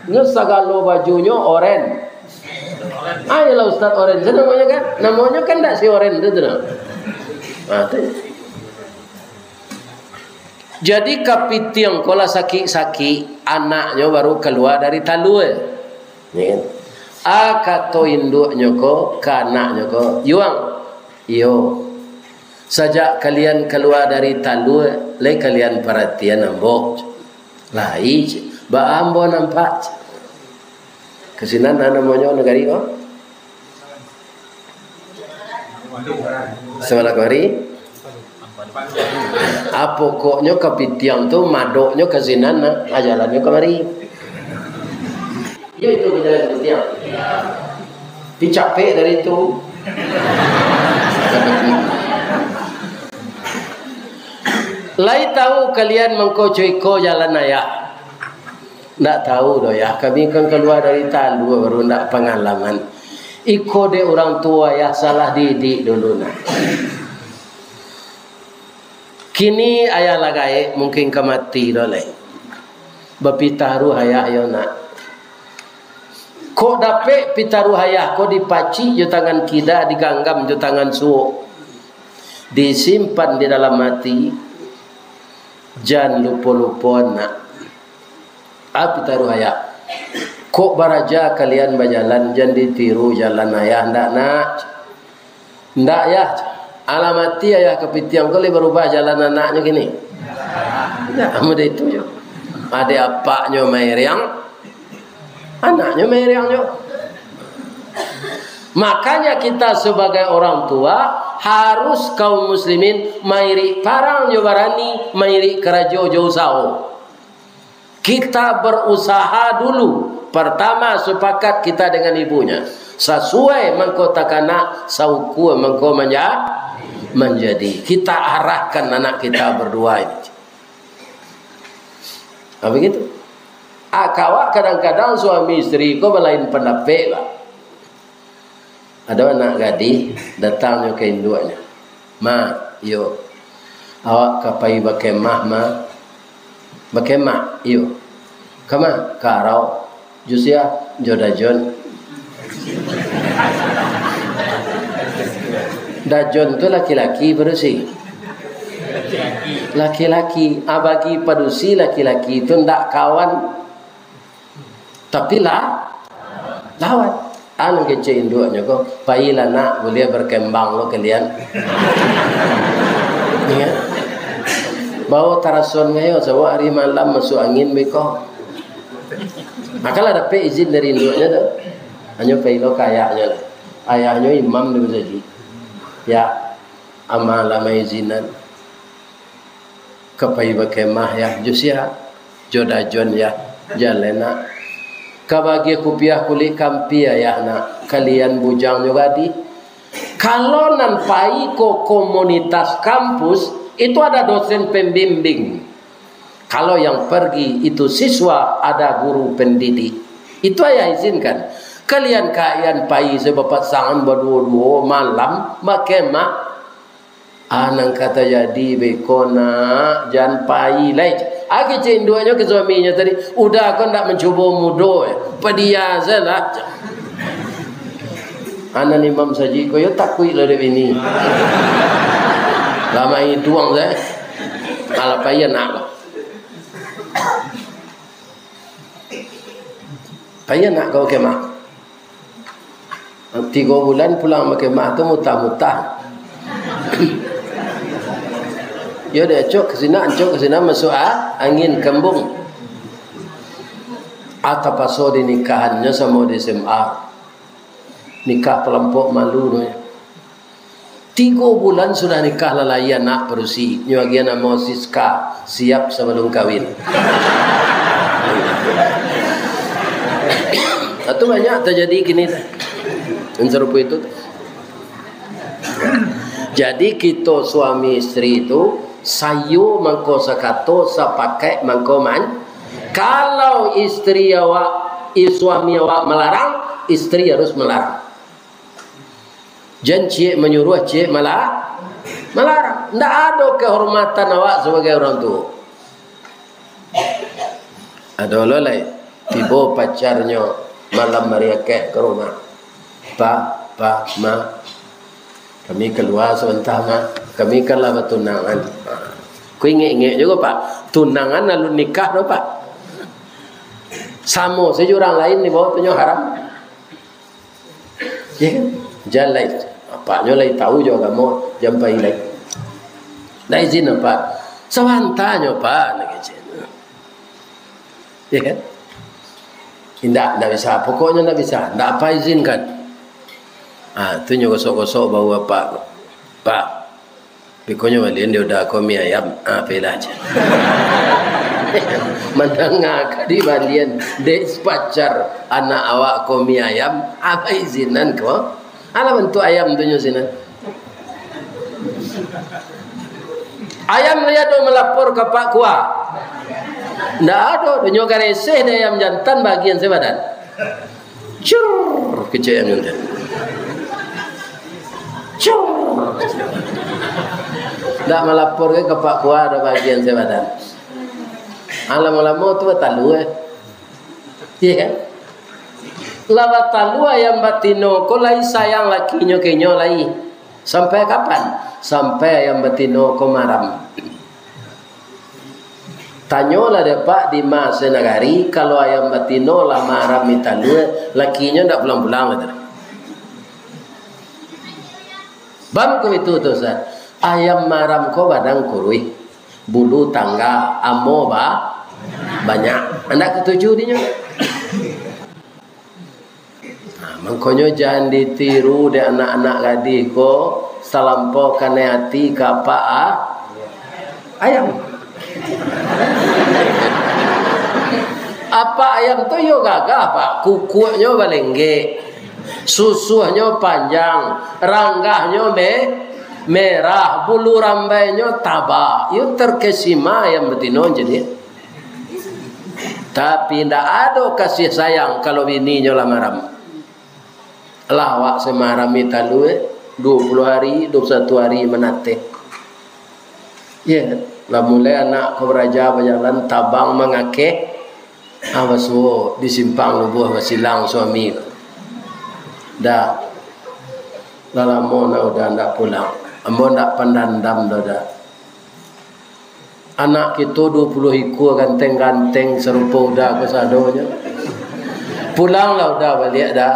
nyo sagalo bajunyo oren. Ah, iyolah Ustaz Oren tu namonyo kan? Namonyo kan ndak si Oren tu, tu nah. Ah, tu. Jadi kapitiang ko lah sakik-sakik, anaknyo baru kalua dari talua. Ya kan? Ah, kato induknyo ko ka anaknyo ko, "Yuang, iyo, sajak kalian kalua dari talua, lai kalian paratian ambo?" "Lai, baa ambo nampak?" Ka sinan, nah, namonyo nagari ko? Sabalah kamari. Ah, pokoknyo kapitiang tu madoknyo ka sinan, nah, ah, jalannyo kamari. Iyo, itu ka jalan kapitiang. Tapi capek dari tu. Lai tahu kalian mangko co iko jalan ayah? Ndak tahu doh, yah. Kami kan kalua dari talua, baru ndak pangalaman. Iko dek urang tuo, yah, salah didik dulu, nah. Kini ayah lah gaek, mungkin ka mati doh lai. Bapitaruah ayah yo, nak. Kok dapek pitaruah ayah ko dipacik jo tangan kida, diganggam jo tangan suok. Disimpan di dalam ati. Jan lupo-lupo, nak. Ah, pitaruah ayah. Kok baraja kalian bajalan, jan ditiru jalan ayah, ndak, nak? Ndak, yah. Alah mati ayah kapitiang ko, lai barubah jalan anaknyo kini? Ndak, mudah itu jo. Adek apaknyo mairiang, anaknyo mairiang jo. Makanya kita sebagai orang tua harus kaum muslimin mairik parang jo barani, mairik karajo jo usaho. Kita berusaha dulu. Pertama, sepakat kita dengan ibunya. Sasuai mangko takana, saukua mangko manja-, manjadi. Kita arahkan anak kita berdua ini. Ah, begitu. Ah, kawak kadang-kadang suami isteri ko balain pandapek, Pak. Ado anak gadih, datangnyo ka induaknyo. "Ma, iyo, awak ka pai bakemah, Ma." "Bakemah?" "Iyo." "Kama?" "Ka arau." "Jo sia?" "Jo Dajon." Dajon tu laki-laki padusi? Laki-laki. Ah, bagi padusi laki-laki tu ndak kawan. Tapi lah, lawan. Anu kecek induaknyo ko, "Pailah nak, buliah berkembang lo kalian." Iyo. Bawo tarason ngayo, sabab ari malam masuak angin beko. Makalah dapek izin dari induaknyo tu. Hanyo pai lo ka ayahnyo lah. Ayahnyo imam di masajik. Ya, ama lah maizinan. Ka pai bakemah, yah, jo sia? Jo Dajon, yah. Jaleh nak. Ka bagiah kupiah kulik kampia, yah, nak. Kalian bujang jo gadih. Kalau nan pai ko komunitas kampus, itu ada dosen pembimbing. Kalau yang pergi itu siswa, ada guru pendidik. Itu ayah izinkan. Kalian kaian pai sabapasangan baduo-duo malam bakemah. Ah, nan ka tajadi beko nak, jan pai lai. Ah, kecek induaknyo ka suaminyo tadi, "Uda ko ndak mancubo mudo, eh. Padia sajolah." Anak imam sajik ko yo takuik lah dek bini. Lama iduang sajo. Alah, pai anak ko. Pai anak ko kemah. Tigo bulan pulang bakemah tu mutah-mutah. Yo, diacok ka sinan, acok ka sinan, masuak a-, angin kembung. Ah, tapaso dinikahannyo samo di S M A. Nikah palampok malu tu. Tigo bulan sudah nikah, lah lai anak padusi. Nyo agiah namo Siska, siap sabalum kawin. Itu banyak tajadi kini tu. Nan sarupo itu tu. Jadi, kito suami isteri tu, sayo mangko sakato, sapakaik mangko man-, kalau isteri awak, i-, suami awak malarang, isteri harus malarang. Jan ciek manyuruah, ciek mala-, malarang. Ndak ado kehormatan awak sabagai urang tuo. Ado lo lai, tibo pacarnyo malam ari akek ka rumah. "Pa, Pa, Ma, kami kalua sabanta, Ma. Kami kan lah batunangan." Ko ingek-ingek juo, Pak. Tunangan alun nikah doh, Pak. Samo sajo urang lain dibaok tu nyo haram. Ya kan? Jan lai. Apaknyo lai tahu jo agamo, jan pai lai. Ndak izin apak. Sabantanyo, Pak, nak izin. Ya kan? Indak, ndak bisa. Pokoknyo ndak bisa. Ndak apak izinkan. Ah, tu nyo gosok-gosok bahu apak. Pak, Ikonyo balian dek uda ko mi ayam, ah, pelah je. Mandanga ka dibalian dek pacar anak awak ko mi ayam, apa izinan ko? Alah bantuak ayam tu nyo sinan. Ayam lai ado malapor ka Pak Kua? Ndak ado, nyo gareseh dek ayam jantan bagian sabadan. Cur, kecek ayam jantan. Cur. Ndak malapor ka Pak Kua ado bagian sabadan. Ah, lamo-lamo tu batalua, eh. Iya kan? Lah batalua ayam batino ko lai sayang lakinyo ka inyo lai. Sampai kapan? Sampai ayam batino ko maram. Tanyolah dek Pak Dimas Nagari, kalau ayam batino lah maram di talua, lakinyo ndak pulang-pulang, kata. Bam ko itu tu, Ustaz. Ayam maram ko badan kuruih, bulu tangga, amo ba-, banyak. Ndak katuju dinyo. Nah, mangkonyo jan ditiru dek anak-anak gadih ko, salampau kanai ati ka apak a-, ayam. Apak ayam tu iyo gagah, Pak. Kukuaknyo balenggek, susuahnyo panjang, ranggahnyo me-, merah, bulu rambainyo taba. Iyo terkesima ayam batino jadi. Tapi ndak ado kasih sayang kalau bininyo lah maram. Lah awak samaram di talua, eh, duo puluah ari, duo puluah satu ari manateh. Iyo, lah mulai anak ko baraja bajalan, tabang mangakeh, ah, basuo di simpang lubuah basilang suami. Dah, lah lamo nak uda ndak pulang. Ambo ndak pandandam doh, dah. Anak kito duo puluah ikua ganteng-ganteng sarupo uda kasadonyo. Pulanglah uda baliak, Da.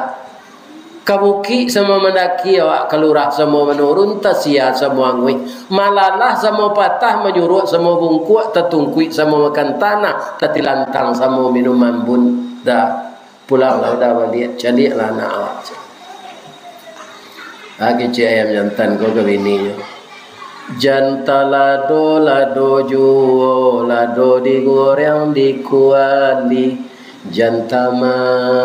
Ka bukik samo mandaki awak, ka lurah samo manurun, tasia samo anguih, malalah samo patah, manyuruak samo bungkuak, tatungkuik samo makan tanah, tatilantang samo minum ambun, Da. Pulanglah uda baliak, caliaklah anak awak. Ah, kecek ayam jantan ko ka bininyo. Jan talado-lado juo, lado digoreng di kuali. Jan tamanjo,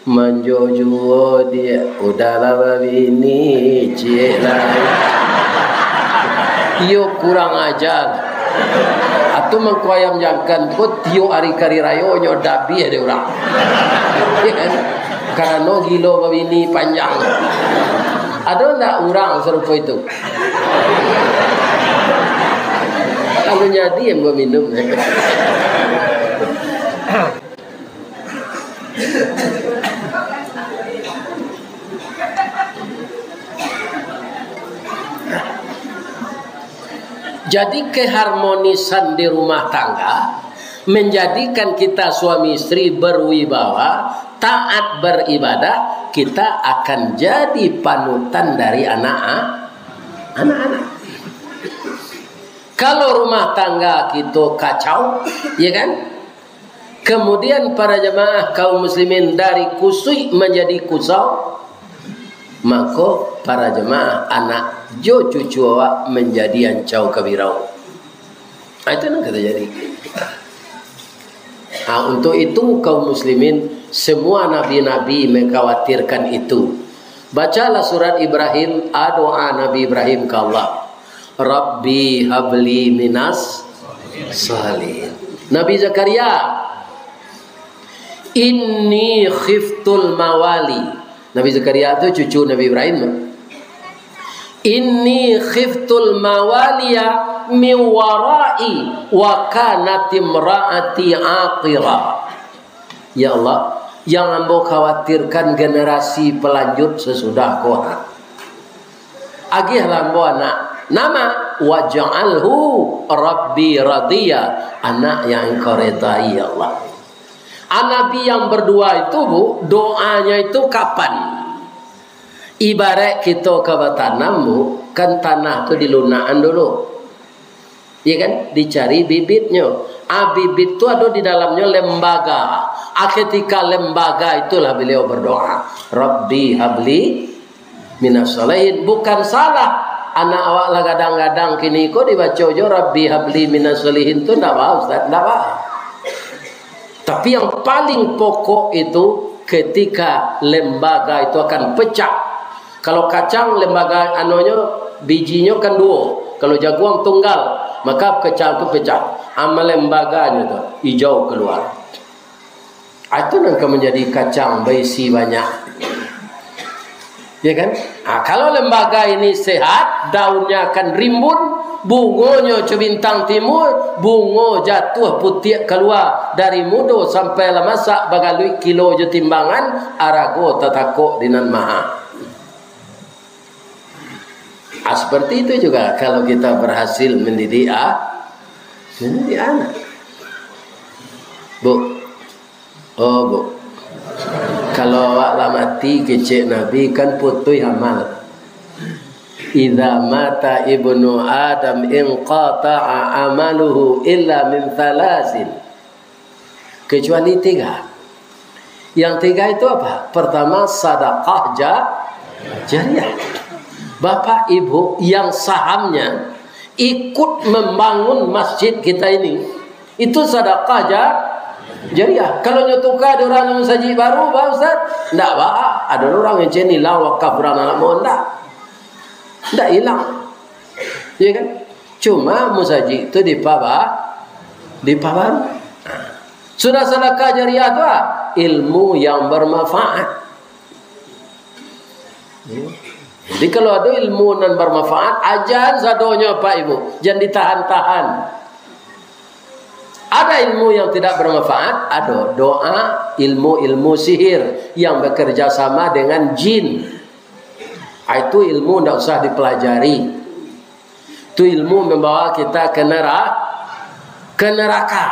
manjo juo diak, uda lah babini, ciek lai. Iyo kurang aja. Atau mangko ayam jantan ko tiok ari kari rayo nyo dabiah dek urang. Iyo kan? Karano gilo babini panjang. Ado ndak urang sarupo itu? Kalau jadi yang baminum. Jadi, keharmonisan di rumah tangga menjadikan kita suami istri berwibawa, taat beribadah, kita akan jadi panutan dari anak, anak-anak. Kalau rumah tangga kita kacau, ya kan? Kemudian para jamaah kaum muslimin dari kusuik manjadi kusau, mako para jamaah anak jo cucu awak manjadi ancau kabirau. Ah, itu nan ka tajadi. Ah, untuk itu kaum muslimin, semua nabi-nabi mengkhawatirkan itu. Bacalah surat Ibrahim, ah, doa Nabi Ibrahim ka Allah. Rabbi habli minas salihin. Nabi Zakaria, inni khiftul mawali. Nabi Zakaria tu cucu Nabi Ibrahim tu. Inni khiftul mawaliya min warai wa kanat imraati aqira. Ya Allah, yang ambo khawatirkan generasi pelanjut sesudah ko, ha. Agiahlah ambo anak. Nama? Waj'alhu Rabbi radiya. Anak yang Engkau redai, ya Allah. Ah, Nabi yang berdua itu, Bu, doanya itu kapan? Ibarat kita ka batanam, Bu, kan tanah tu dilunakan dulu. Ya kan? Dicari bibitnyo. Ah, bibit tu ada di dalamnya lembaga. Ah, ketika lembaga itulah beliau berdoa, Rabbi habli. minas shalihin. Bukan salah anak awak lah gadang-gadang kini ko dibaco jo Rabbi habli minas shalihin tu, ndak ba, Ustaz, ndak ba. Tapi yang paling pokok itu ketika lembaga itu akan pecah. Kalau kacang lembaga anonyo, bijinyo kan duo. Kalau jaguang tunggal, maka kacang tu pecah. Amal lembaganyo tu ijau keluar. Ah, itu nan ka manjadi kacang baisi banyak. Ya kan? Ah, kalau lembaga ini sehat, daunnya akan rimbun, bungonyo co bintang timur, bungo jatuah putiak kalua dari mudo sampai lah masak bagaluik kilo jo timbangan, arago tatakok di nan maha. Ah, seperti itu juga kalau kita berhasil mendidik, ah, mendidik anak. Bu, oh, Bu, kalau awak lah mati kecek Nabi, kan putuih amal. "Idza mata ibnu Adam inqata'a amaluhu illa min thalatsin." Kecuali tiga. Yang tiga itu apa? Pertama, sadakah ja-, jariah. Bapak Ibu yang sahamnya ikut membangun masjid kita ini, itu sadakah ja-, jariah. Kalau nyo tuka dek urang masajik baru, ba, Ustaz? Ndak ba. Ado urang yang cenilang wakaf urang anak muda. Ndak hilang. Ya kan? Cuma musajik tu dipaba-, dipabaru. Nah, sudah sadakah jariah tu, ah, ilmu yang bermanfaat. Jadi, kalau ada ilmu nan bermanfaat, ajan sadonyo, Pak Ibu. Jan ditahan-tahan. Ada ilmu yang tidak bermanfaat, ada doa, ilmu-ilmu sihir yang bekerja sama dengan jin. Ah, itu ilmu ndak usah dipelajari. Itu ilmu membawa kita ke nera-, ke neraka.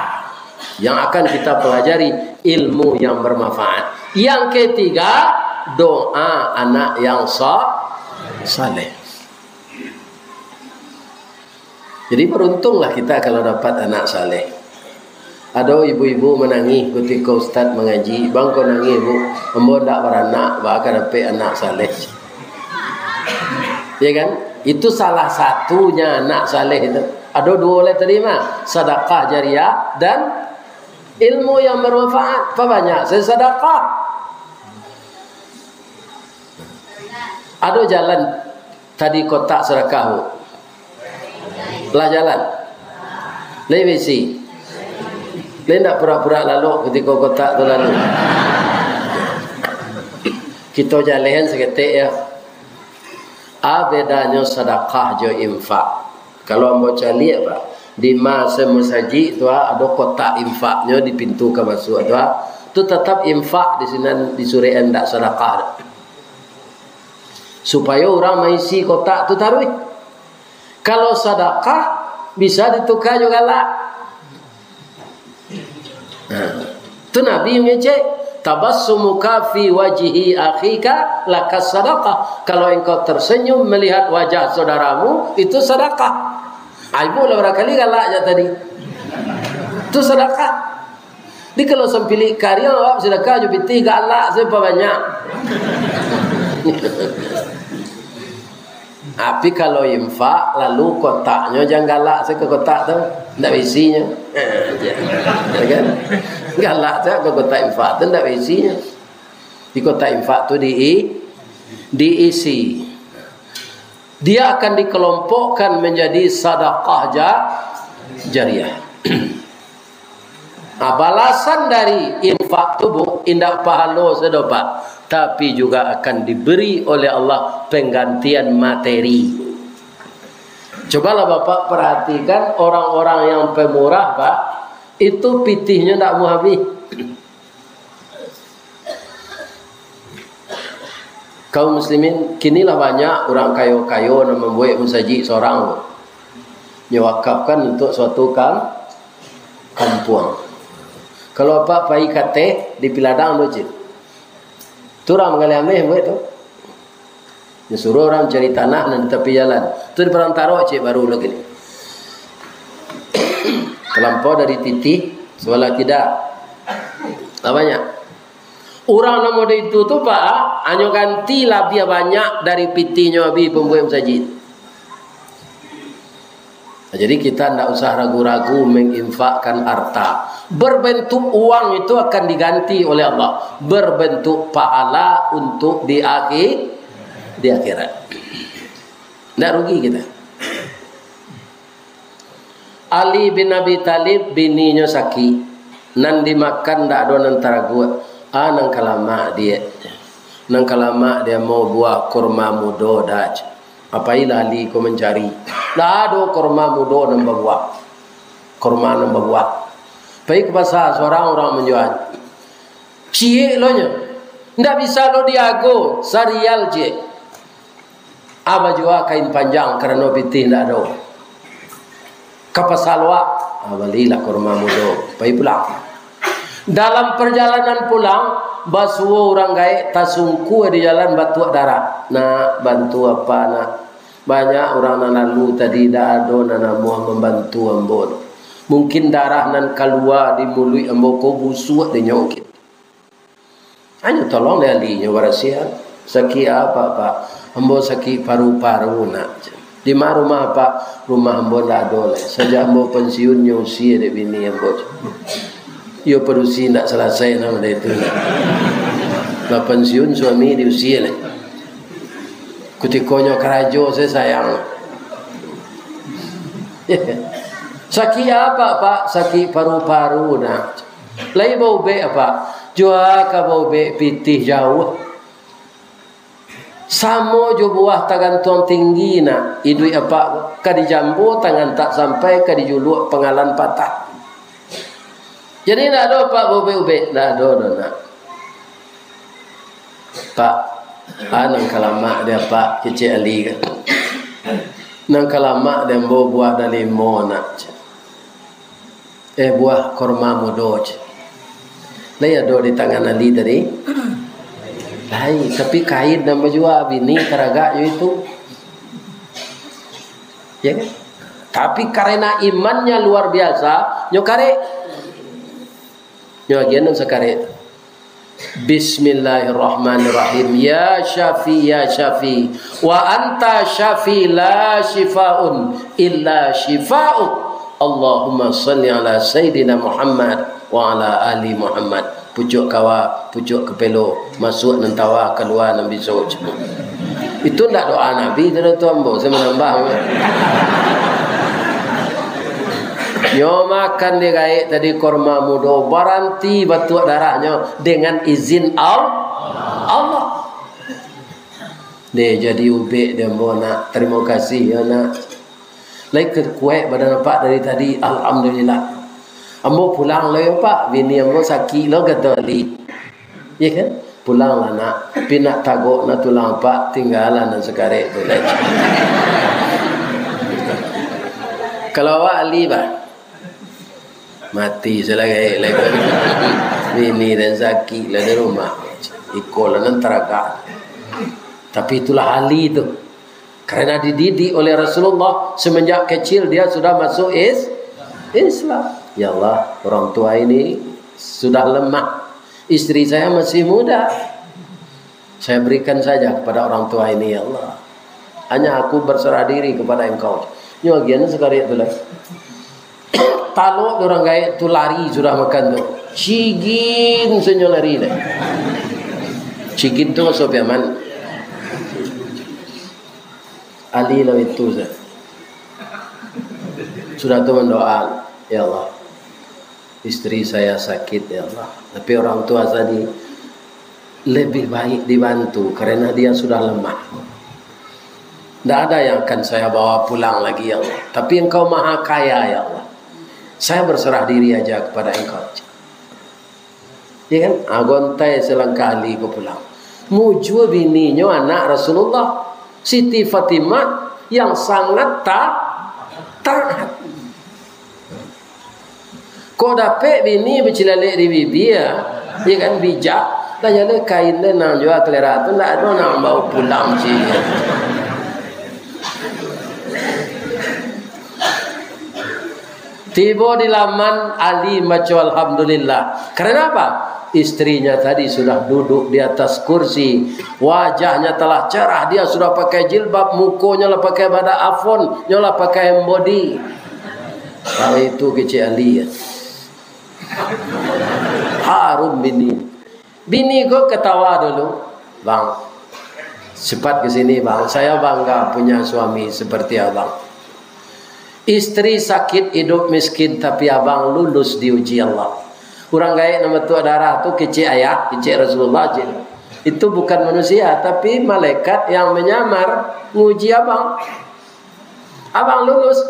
Yang akan kita pelajari ilmu yang bermanfaat. Yang ketiga, doa anak yang sa-, saleh. Jadi, beruntunglah kita kalau dapat anak saleh. Ado ibu-ibu manangih kutiko ustaz mangaji, "Bang, ko nangih, Bu? Ambo ndak baranak, baa ka dapek anak saleh?" Ya kan? Itu salah satunya anak saleh itu. Ado duo lah tadi mah, sadakah jariah dan ilmu yang bermanfaat. Pabanyak sajo sadakah. Ado jalan tadi kotak sadakah, Bu? Lah jalan? Lai baisi? Lai ndak purak-purak lalok kutiko kotak tu lalu? Kito jalehan saketek, yo. A bedanyo sadakah jo infak? Kalau ambo caliak, Pak, di ma se musajik tu, ah, ado kotak infaknyo di pintu ka masuak tu, ah. Tu tatap infak di sinan, di surek an, ndak sadakah. Supayo urang maisi kotak tu taruih. Kalau sadakah, bisa dituka jo galak. Nah, tu Nabi mangecek, "Tabassumuka fi wajhi akhika laka sadaqah." Kalau engkau tersenyum melihat wajah saudaramu, itu sadakah. Ai, bulah barangkali galak jak tadi. Tu sadakah. Di kalau sampilik kariang, awak sadakah jo pitih, galak sajo pabanyak. Tapi kalau infak, lalu kotaknyo jan galak sajo ka kotak tu, ndak baisinyo. Ya kan? Galak sajo ka kotak infak tu, ndak baisinyo. Di kotak infak tu di-, diisi. Dia akan dikelompokkan menjadi sadakah ja-, jariah. Nah, balasan dari infak tu, Bu, indak pahalo sajo, Pak, tapi juga akan diberi oleh Allah penggantian materi. Cobalah Bapak perhatikan orang-orang yang pemurah, Pak, itu pitihnyo ndak mau habih. Kaum muslimin, kini lah banyak urang kayo-kayo nan mambuek musajik sorang tu. Nyo wakafkan untuak suatu kam-, kampuang. Kalau apak pai ka ateh, di Piladang tu, cik. Tu urang manggaleh ameh buek tu. Nyo suruah urang cari tanah nan di tapi jalan. Tu di Padang Tarok, cik, baru lagi ni. Talampau dari Titih, sabalah kida. Lah banyak. Urang nan model itu tu, Pak, hanyo ganti labiah banyak dari pitihnyo abih pambuek masajik. Jadi, kita ndak usah ragu-ragu menginfakkan harta. Berbentuk uang itu akan diganti oleh Allah. Berbentuk pahala untuk di akhi-, di akhirat. Ndak rugi kita. Ali bin Abi Thalib, bininyo sakik. Nan dimakan ndak ado nan taraguak. Ah, nan ka lamak, Diak. Nan ka lamak, Diak, mau buah kurma mudo, Diak. Pailah Ali ko mancari. Ndak ado kurma mudo nan babuah. Kurma nan babuah. Pai ka pasa, surang urang manjua. Ciek lo nyo. Ndak bisa lo diago, sarial ciek. Ah, bajua kain panjang karano pitih ndak ado. Ka pasa Luak, ah, balilah kurma mudo, pai pulang. Dalam parjalanan pulang, basuo urang gaek tasungkua di jalan batuak darah. "Nak, bantu apak, Nak. Banyak urang nan lalu tadi, ndak ado nan namuah mambantu ambo. Mungkin darah nan kalua di muluik ambo ko busuak dinyo mungkin." Hanyo tolong dek Ali nyo barasiahan. "Sakik apak, Pak?" "Ambo sakik paru-paru, Nak." "Di ma rumah apak?" "Rumah ambo ndak ado lai. Sajak ambo pensiun nyo usie dek bini ambo." Iyo, padusi ndak salasai nan model itu, Nak. Lah pensiun suami diusie lai. Kutiko nyo karajo, saya sayang. "Sakik apak, Pak?" "Sakik paru-paru, Nak." "Lai baubek apak?" "Jua ka baubek pitih jauah. Samo jo buah tagantuang tinggi, Nak. Iduik apak ka dijambo, tangan tak sampai, ka dijuluak, pangalan patah. Jadi, ndak ado apak baubek-ubek?" "Ndak ado doh, Nak." "Pak, ah, nan ka lamak di apak," kecek Ali kan. "Nan ka lamak di ambo buah dalimo, Nak." Eh, buah kurma mudo, cek. Lai ado di tangan Ali tadi? Lai, tapi kain nan bajua bini taragak jo itu. Ya kan? Tapi karena imannya luar biasa, nyo karek. Nyo agian nan sakarek tu. Bismillahirrahmanirrahim. Ya Syafi, ya Syafi. Wa anta Syafi, la syifaun illa syifa'uk. Allahumma salli ala Sayyidina Muhammad wa ala ali Muhammad. Pucuak kawa, pucuak kapelo, masuak nan tawa, kalua nan biso. Itu ndak doa Nabi tu, tu ambo, saya manambah. Nyo makan dek gaek tadi kurma mudo, baranti batuak darahnyo dengan izin Al-, Allah. Deh, jadi ubek deh ambo, Nak. Tarimo kasih yo, Nak. Lai kuaik badan apak dari tadi, alhamdulillah. Ambo pulang lo yo, Pak. Bini ambo sakik lo, kato Ali. Iya kan? Pulanglah, Nak. Tapi nak tagok nah tulang apak, tinggalah nan sakarek tu lai. Kalau awak Ali, bah, mati salah gaek lai. Bini dan sakik lah di rumah. Iko lah nan taragak. Tapi itulah Ali tu. Karena dididik oleh Rasulullah, semenjak kecil dia sudah masuk is-, Islam. Ya Allah, orang tua ini sudah lemah. Istri saya masih muda. Saya berikan saja kepada orang tua ini, ya Allah. Hanya aku berserah diri kepada Engkau. Nyo agian sakarek tu lah. Talok dek urang gaek tu lari sudah makan tu. Cigin sajo lari deh. Cigin tu maksud Piaman. Ali lah itu sajo. Sudah tu mandoa, "Ya Allah, istri saya sakit, ya Allah. Tapi orang tua tadi lebih baik dibantu karena dia sudah lemah. Ndak ada yang akan saya bawa pulang lagi, ya Allah. Tapi Engkau Maha Kaya, ya Allah. Saya berserah diri aja kepada Engkau." Ya kan? Ah, gontai selangkah Ali ko pulang. Mujua bininyo anak Rasulullah, Siti Fatimah yang sangat ta-, taat. Kok dapek bini bacilalek di bibia, ya kan, bijak, lah jaleh kain deh nan jua kalera tu, ndak ado nan bawa pulang cik. Tibo di laman, Ali maco alhamdulillah. Karena apa? Istrinya tadi sudah duduk di atas kursi, wajahnya telah cerah, dia sudah pakai jilbab, mukonyo lah pakai badak Avon, nyo lah pakai hand body. Kalau itu kecek Ali, ya. Harum bini. Bini ko ketawa dulu, "Bang, cepat ke sini, Bang. Saya bangga punya suami seperti abang." Istri sakit, hidup miskin, tapi abang lulus diuji Allah. Urang gaek nan batuak darah tu kecek ayah, kecek Rasulullah je. Itu bukan manusia, tapi malaikat yang menyamar nguji abang. Abang lulus.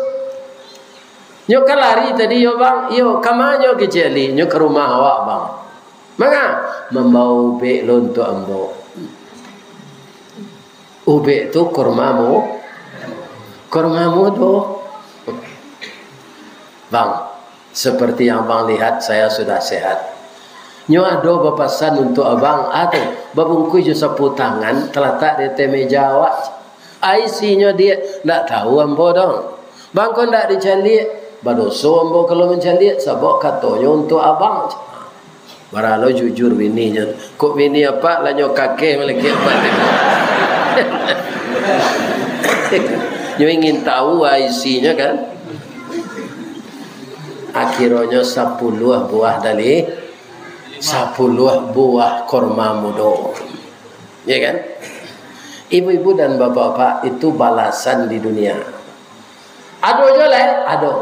Nyo ka lari tadi, yo bang, iyo, ka ma nyo kecek Ali? Nyo ka rumah awak, bang. Manga? Mambawa ubek lo untuak ambo. Ubek tu kurma mu-, kurma mudo. Bang, seperti yang abang lihat, saya sudah sehat. Nyo ado bapasan untuak abang, ado babungkuih jo sapu tangan, talatak di ateh meja awak. Isinyo diak, ndak tahu ambo doh. Bang ko ndak dicaliak, badoso ambo kalau mancaliak, sabab katonyo untuak abang. Bara lo jujur bininyo. Kok bini apak lah nyo kakeh malakek apak tu. Nyo ingin tahu isinyo kan. Akhironyo sapuluah buah dari sapuluah buah kurma mudo. Ya kan? Ibu-ibu dan bapak-bapak, itu balasan di dunia. Ado jo lai? Ado.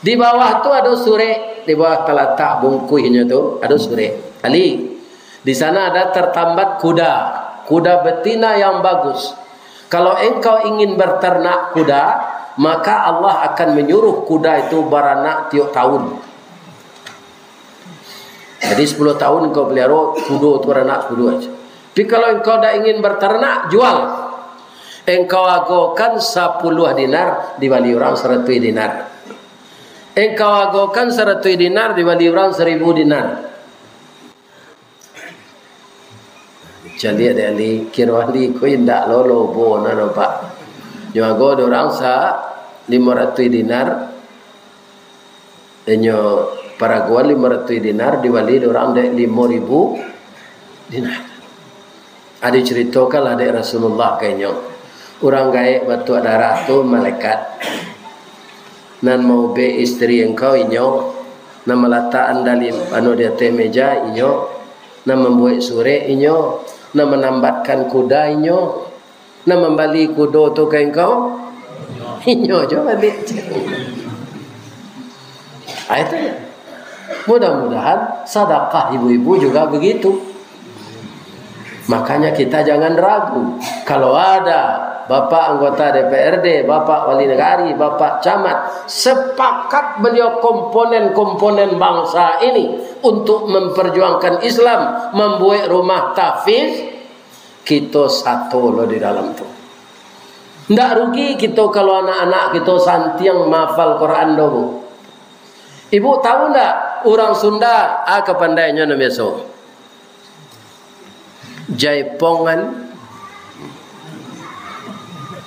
Di bawah tu ado surek, di bawah talatak bungkuihnyo tu ado surek. Ali, di sana ada tertambat kuda, kuda betina yang bagus. Kalau engkau ingin berternak kuda, maka Allah akan menyuruh kuda itu baranak tiok tahun. Jadi, sepuluh tahun engkau pelihara, kudo tu baranak sepuluh aja. Tapi kalau engkau dak ingin berternak, jual. Engkau agokan sapuluah dinar, dibali urang saratuih dinar. Engkau agokan saratuih dinar, dibali urang saribu dinar. Caliak dek Ali, kiro Ali ko indak lo lobo na nampak. Nyo ago dek urang sa limo ratuih dinar, inyo paragoan limo ratuih dinar, dibali dek urang dek limo ribu dinar. Ado caritokanlah dek Rasulullah ka inyo, urang gaek batuak darah tu malaikat. Nan maubek istri engkau inyo, nan malatakan dalim anu di ateh meja inyo, nan mambuek surek inyo, nan manambatkan kuda inyo, nan mambali kudo tu ka engkau, inyo jo baliak. Ah, itu. Mudah-mudahan sadakah ibu-ibu juga begitu. Makanya kita jangan ragu. Kalau ada Bapak anggota D P R D, Bapak Wali Negari, Bapak Camat, sepakat beliau komponen-komponen bangsa ini untuk memperjuangkan Islam, membuat rumah tahfiz, kito sato lo di dalam tu. Ndak rugi kito kalau anak-anak kito santiang mahafal Quran doh, Bu. Ibu tahu ndak, urang Sunda, ah, kapandainyo nan biaso? Jaipongan.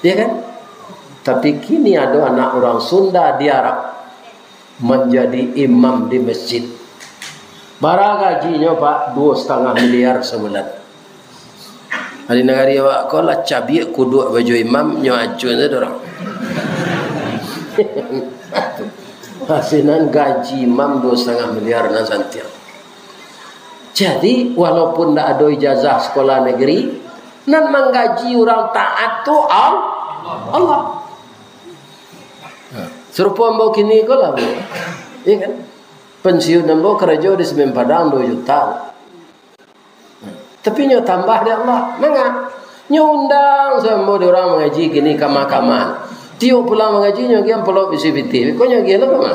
Ya kan? Tapi kini ado anak urang Sunda di Arab manjadi imam di masjid. Bara gajinyo, Pak? Duo satangah miliar sabulan. Di nagari awak ko lah cabiak kuduak baju imam, nyo acun tu urang. Hasinan gaji imam duo satangah miliar nan santiang. Jadi, walaupun ndak ado ijazah sekolah negeri, nan manggaji urang taat tu Al-, Allah. Sarupo ambo kini ko lah, Bu. Iya kan? Pensiun ambo karajo di Semen Padang duo juta. Tapi nyo tambah dek Allah. Manga? Nyo undang sambo dek urang mangaji kini kama-kama. Tiok pulang mangaji, nyo agiah ampulop isi pitih. Ko nyo agiah lo kama?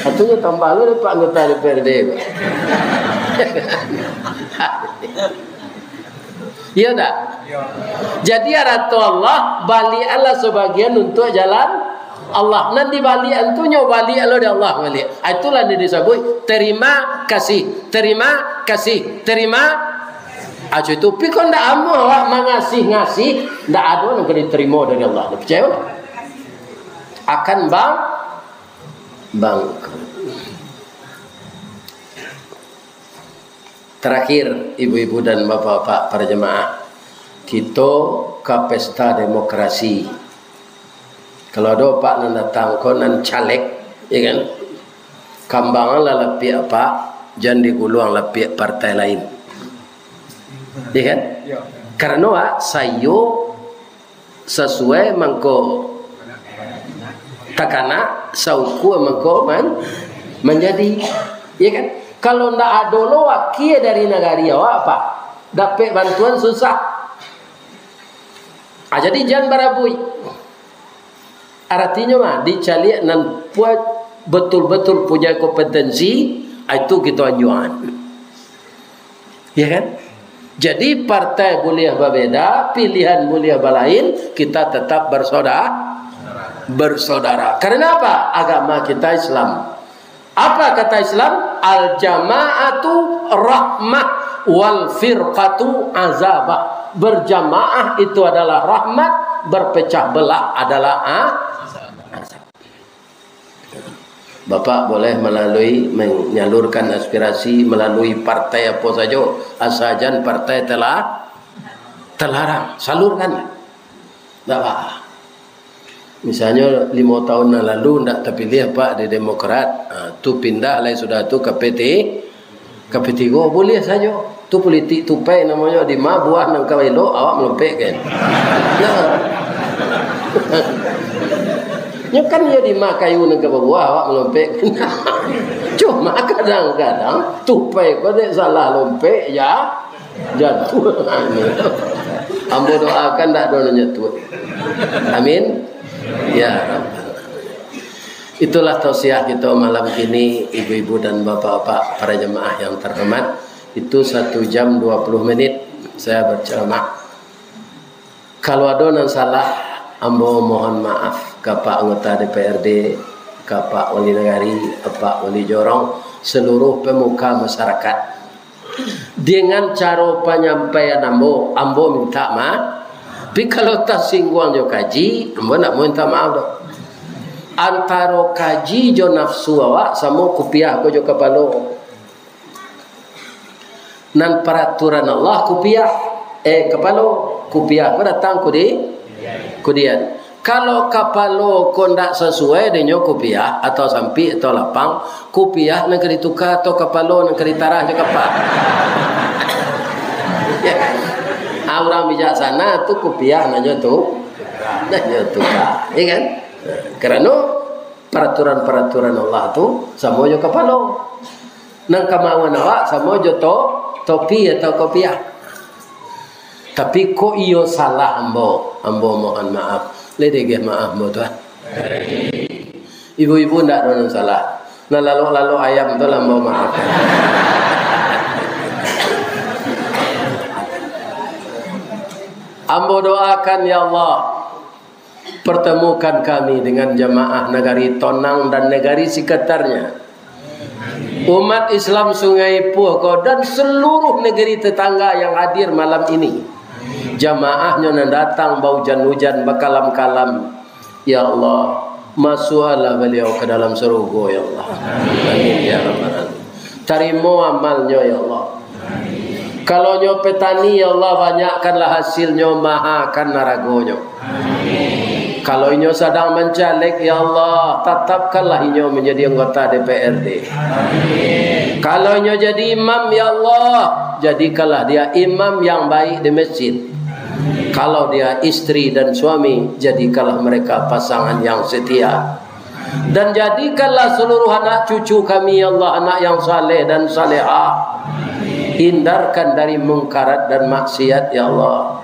Katonyo tambah lo dek Pak Anggota D P R D. Iya ndak? Jadi, arato Allah, baliaklah sabagian untuak jalan Allah. Nan dibaliakan tu, nyo baliak lo dek Allah baliak. Ah, itulah nan disabuik terima kasih, terima kasih, terima. Ah, itu. Tapi kok ndak amuah awak mangasih-ngasih, ndak ado nan ka ditarimo dari Allah. Picayo ndak? akan bang-, bangkrut. Terakhir, ibu-ibu dan bapak-bapak para jemaah, kito ka pesta demokrasi. Kalau ado apak nan datang ko nan caleg, ya kan? Kambanganlah lapiak apak, jan diguluang lapiak partai lain. Ya kan? Ya. Karano, ah, saiyo sasuai mangko takana, saukua mangko man-, manjadi. Ya kan? Kalau ndak ado lo wakia dari nagari awak, Pak, dapek bantuan susah. Ah, jadi jan barabuik. Aratinyo mah, dicaliak nan pua-, betul-betul punya kompetensi, ah, itu kito anjuangan. Ya kan? Jadi, partai buliah babeda, pilihan buliah balain, kita tetap bersoda-, bersaudara. Karena apa? Agama kita Islam. Apa kata Islam? "Al-jama'atu rahmah, wal firqatu azabah." Berjamaah itu adalah rahmat, berpecah belah adalah a-, azab. Bapak boleh melalui menyalurkan aspirasi melalui partai apa saja, asal jan partai telah terlarang, salurkan. Ndak apa. Misalnyo, limo tahun nan lalu ndak tapiliah, Pak, di Demokrat, ha, tu pindah lai sudah tu ka P T, ka P tigo, buliah sajo. Tu politik tupai namonyo, di ma buah nan ka elok, awak malompek kan. Nah. Nyo kan iyo di ma kayu nan ka babuah, awak malompek kan. Cuma kadang-kadang tupai ko dek salah lompek, ya, jatuah. Ambo doakan ndak ado nan jatuah. Amin. Ya Rabbal Alamin. Itulah tausiah kito malam kini, ibu-ibu dan bapak-bapak, para jamaah yang terhormat. Itu satu jam dua puluh menit saya berceramah. Kalau ado nan salah, ambo mohon maaf ka Pak Anggota D P R D, ka Pak Wali Nagari, Pak Wali Jorong, seluruh pemuka masyarakat. Dengan caro panyampaian ambo, ambo minta maaf. Tapi kalau tasingguang jo kaji, ambo ndak minta maaf doh. Antaro kaji jo nafsu awak samo kupiah ko jo kapalo. Nan paraturan Allah kupiah, eh, kapalo, kupiah ko datang kudi-, kudian. Kalau kapalo ko ndak sasuai dengan kupiah, atau sampik, atau lapang, kupiah nan ka dituka, atau kapalo nan ka ditarah jo kapa. Ya kan? Ah, urang bijaksana tu kupiah nan nyo tu, nan nyo tuka, ya kan? Karano paraturan-paraturan Allah tu samo jo kapalo. Nan kamauan awak samo jo to-, topi atau kopiah. Tapi kok iyo salah ambo, ambo mohon maaf. Lai dageh maaf ambo tu, ah. Ibu-ibu ndak ado nan salah. Nan lalok-lalok ayam tu lah ambo maaf. Ambo doakan, ya Allah, pertemukan kami dengan jamaah Nagari Tonang dan Nagari Sekitarnya. Umat Islam Sungai Puah ko dan seluruh negeri tetangga yang hadir malam ini. Jamaah nyo nan datang baujan-ujan, bakalam-kalam. Ya Allah, masuaklah baliau ka dalam sarugo, ya Allah. Amin, ya Rabbal Alamin. Tarimo amalnyo, ya Allah. Kalau nyo petani, ya Allah, banyakkanlah hasilnyo, mahakan aragonyo. Kalau inyo sadang mancaleg, ya Allah, tatapkanlah inyo manjadi anggota D P R D. Kalau inyo jadi imam, ya Allah, jadikanlah dia imam yang baik di masjid. Kalau dia istri dan suami, jadikanlah mereka pasangan yang setia. Dan jadikanlah seluruh anak cucu kami, ya Allah, anak yang saleh dan salehah. Hindarkan dari mungkarat dan maksiat, ya Allah.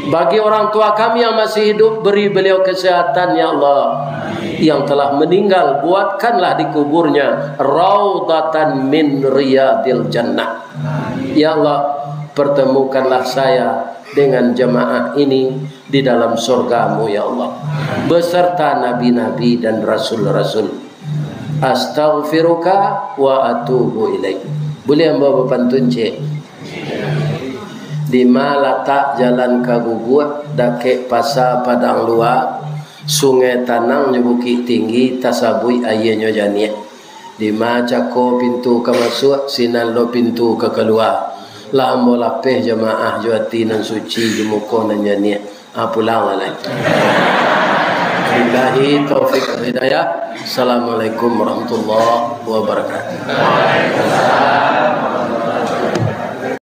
Bagi orang tua kami yang masih hidup, beri beliau kesehatan, ya Allah. Yang telah meninggal, buatkanlah di kuburnya raudatan min riyadil jannah. Ya Allah, pertemukanlah saya dengan jamaah ini di dalam surga-Mu, ya Allah, beserta nabi-nabi dan rasul-rasul. Astaghfiruka wa atubu ilaik. Buliah ambo bapantun, cek? Di ma latak jalan ka Guguak, dakek Pasa Padang Lua, Sungai Tanang jo Bukik Tinggi, tasabuik aianyo janiah. Dima cako pintu ka masuak, sinan lo pintu ka kalua. Lah ambo lapeh jamaah jo ati nan suci, jo muko nan janiah. Ah, pulang lah lai. Billahi taufik wal hidayah. Assalamualaikum warahmatullahi wabarakatuh.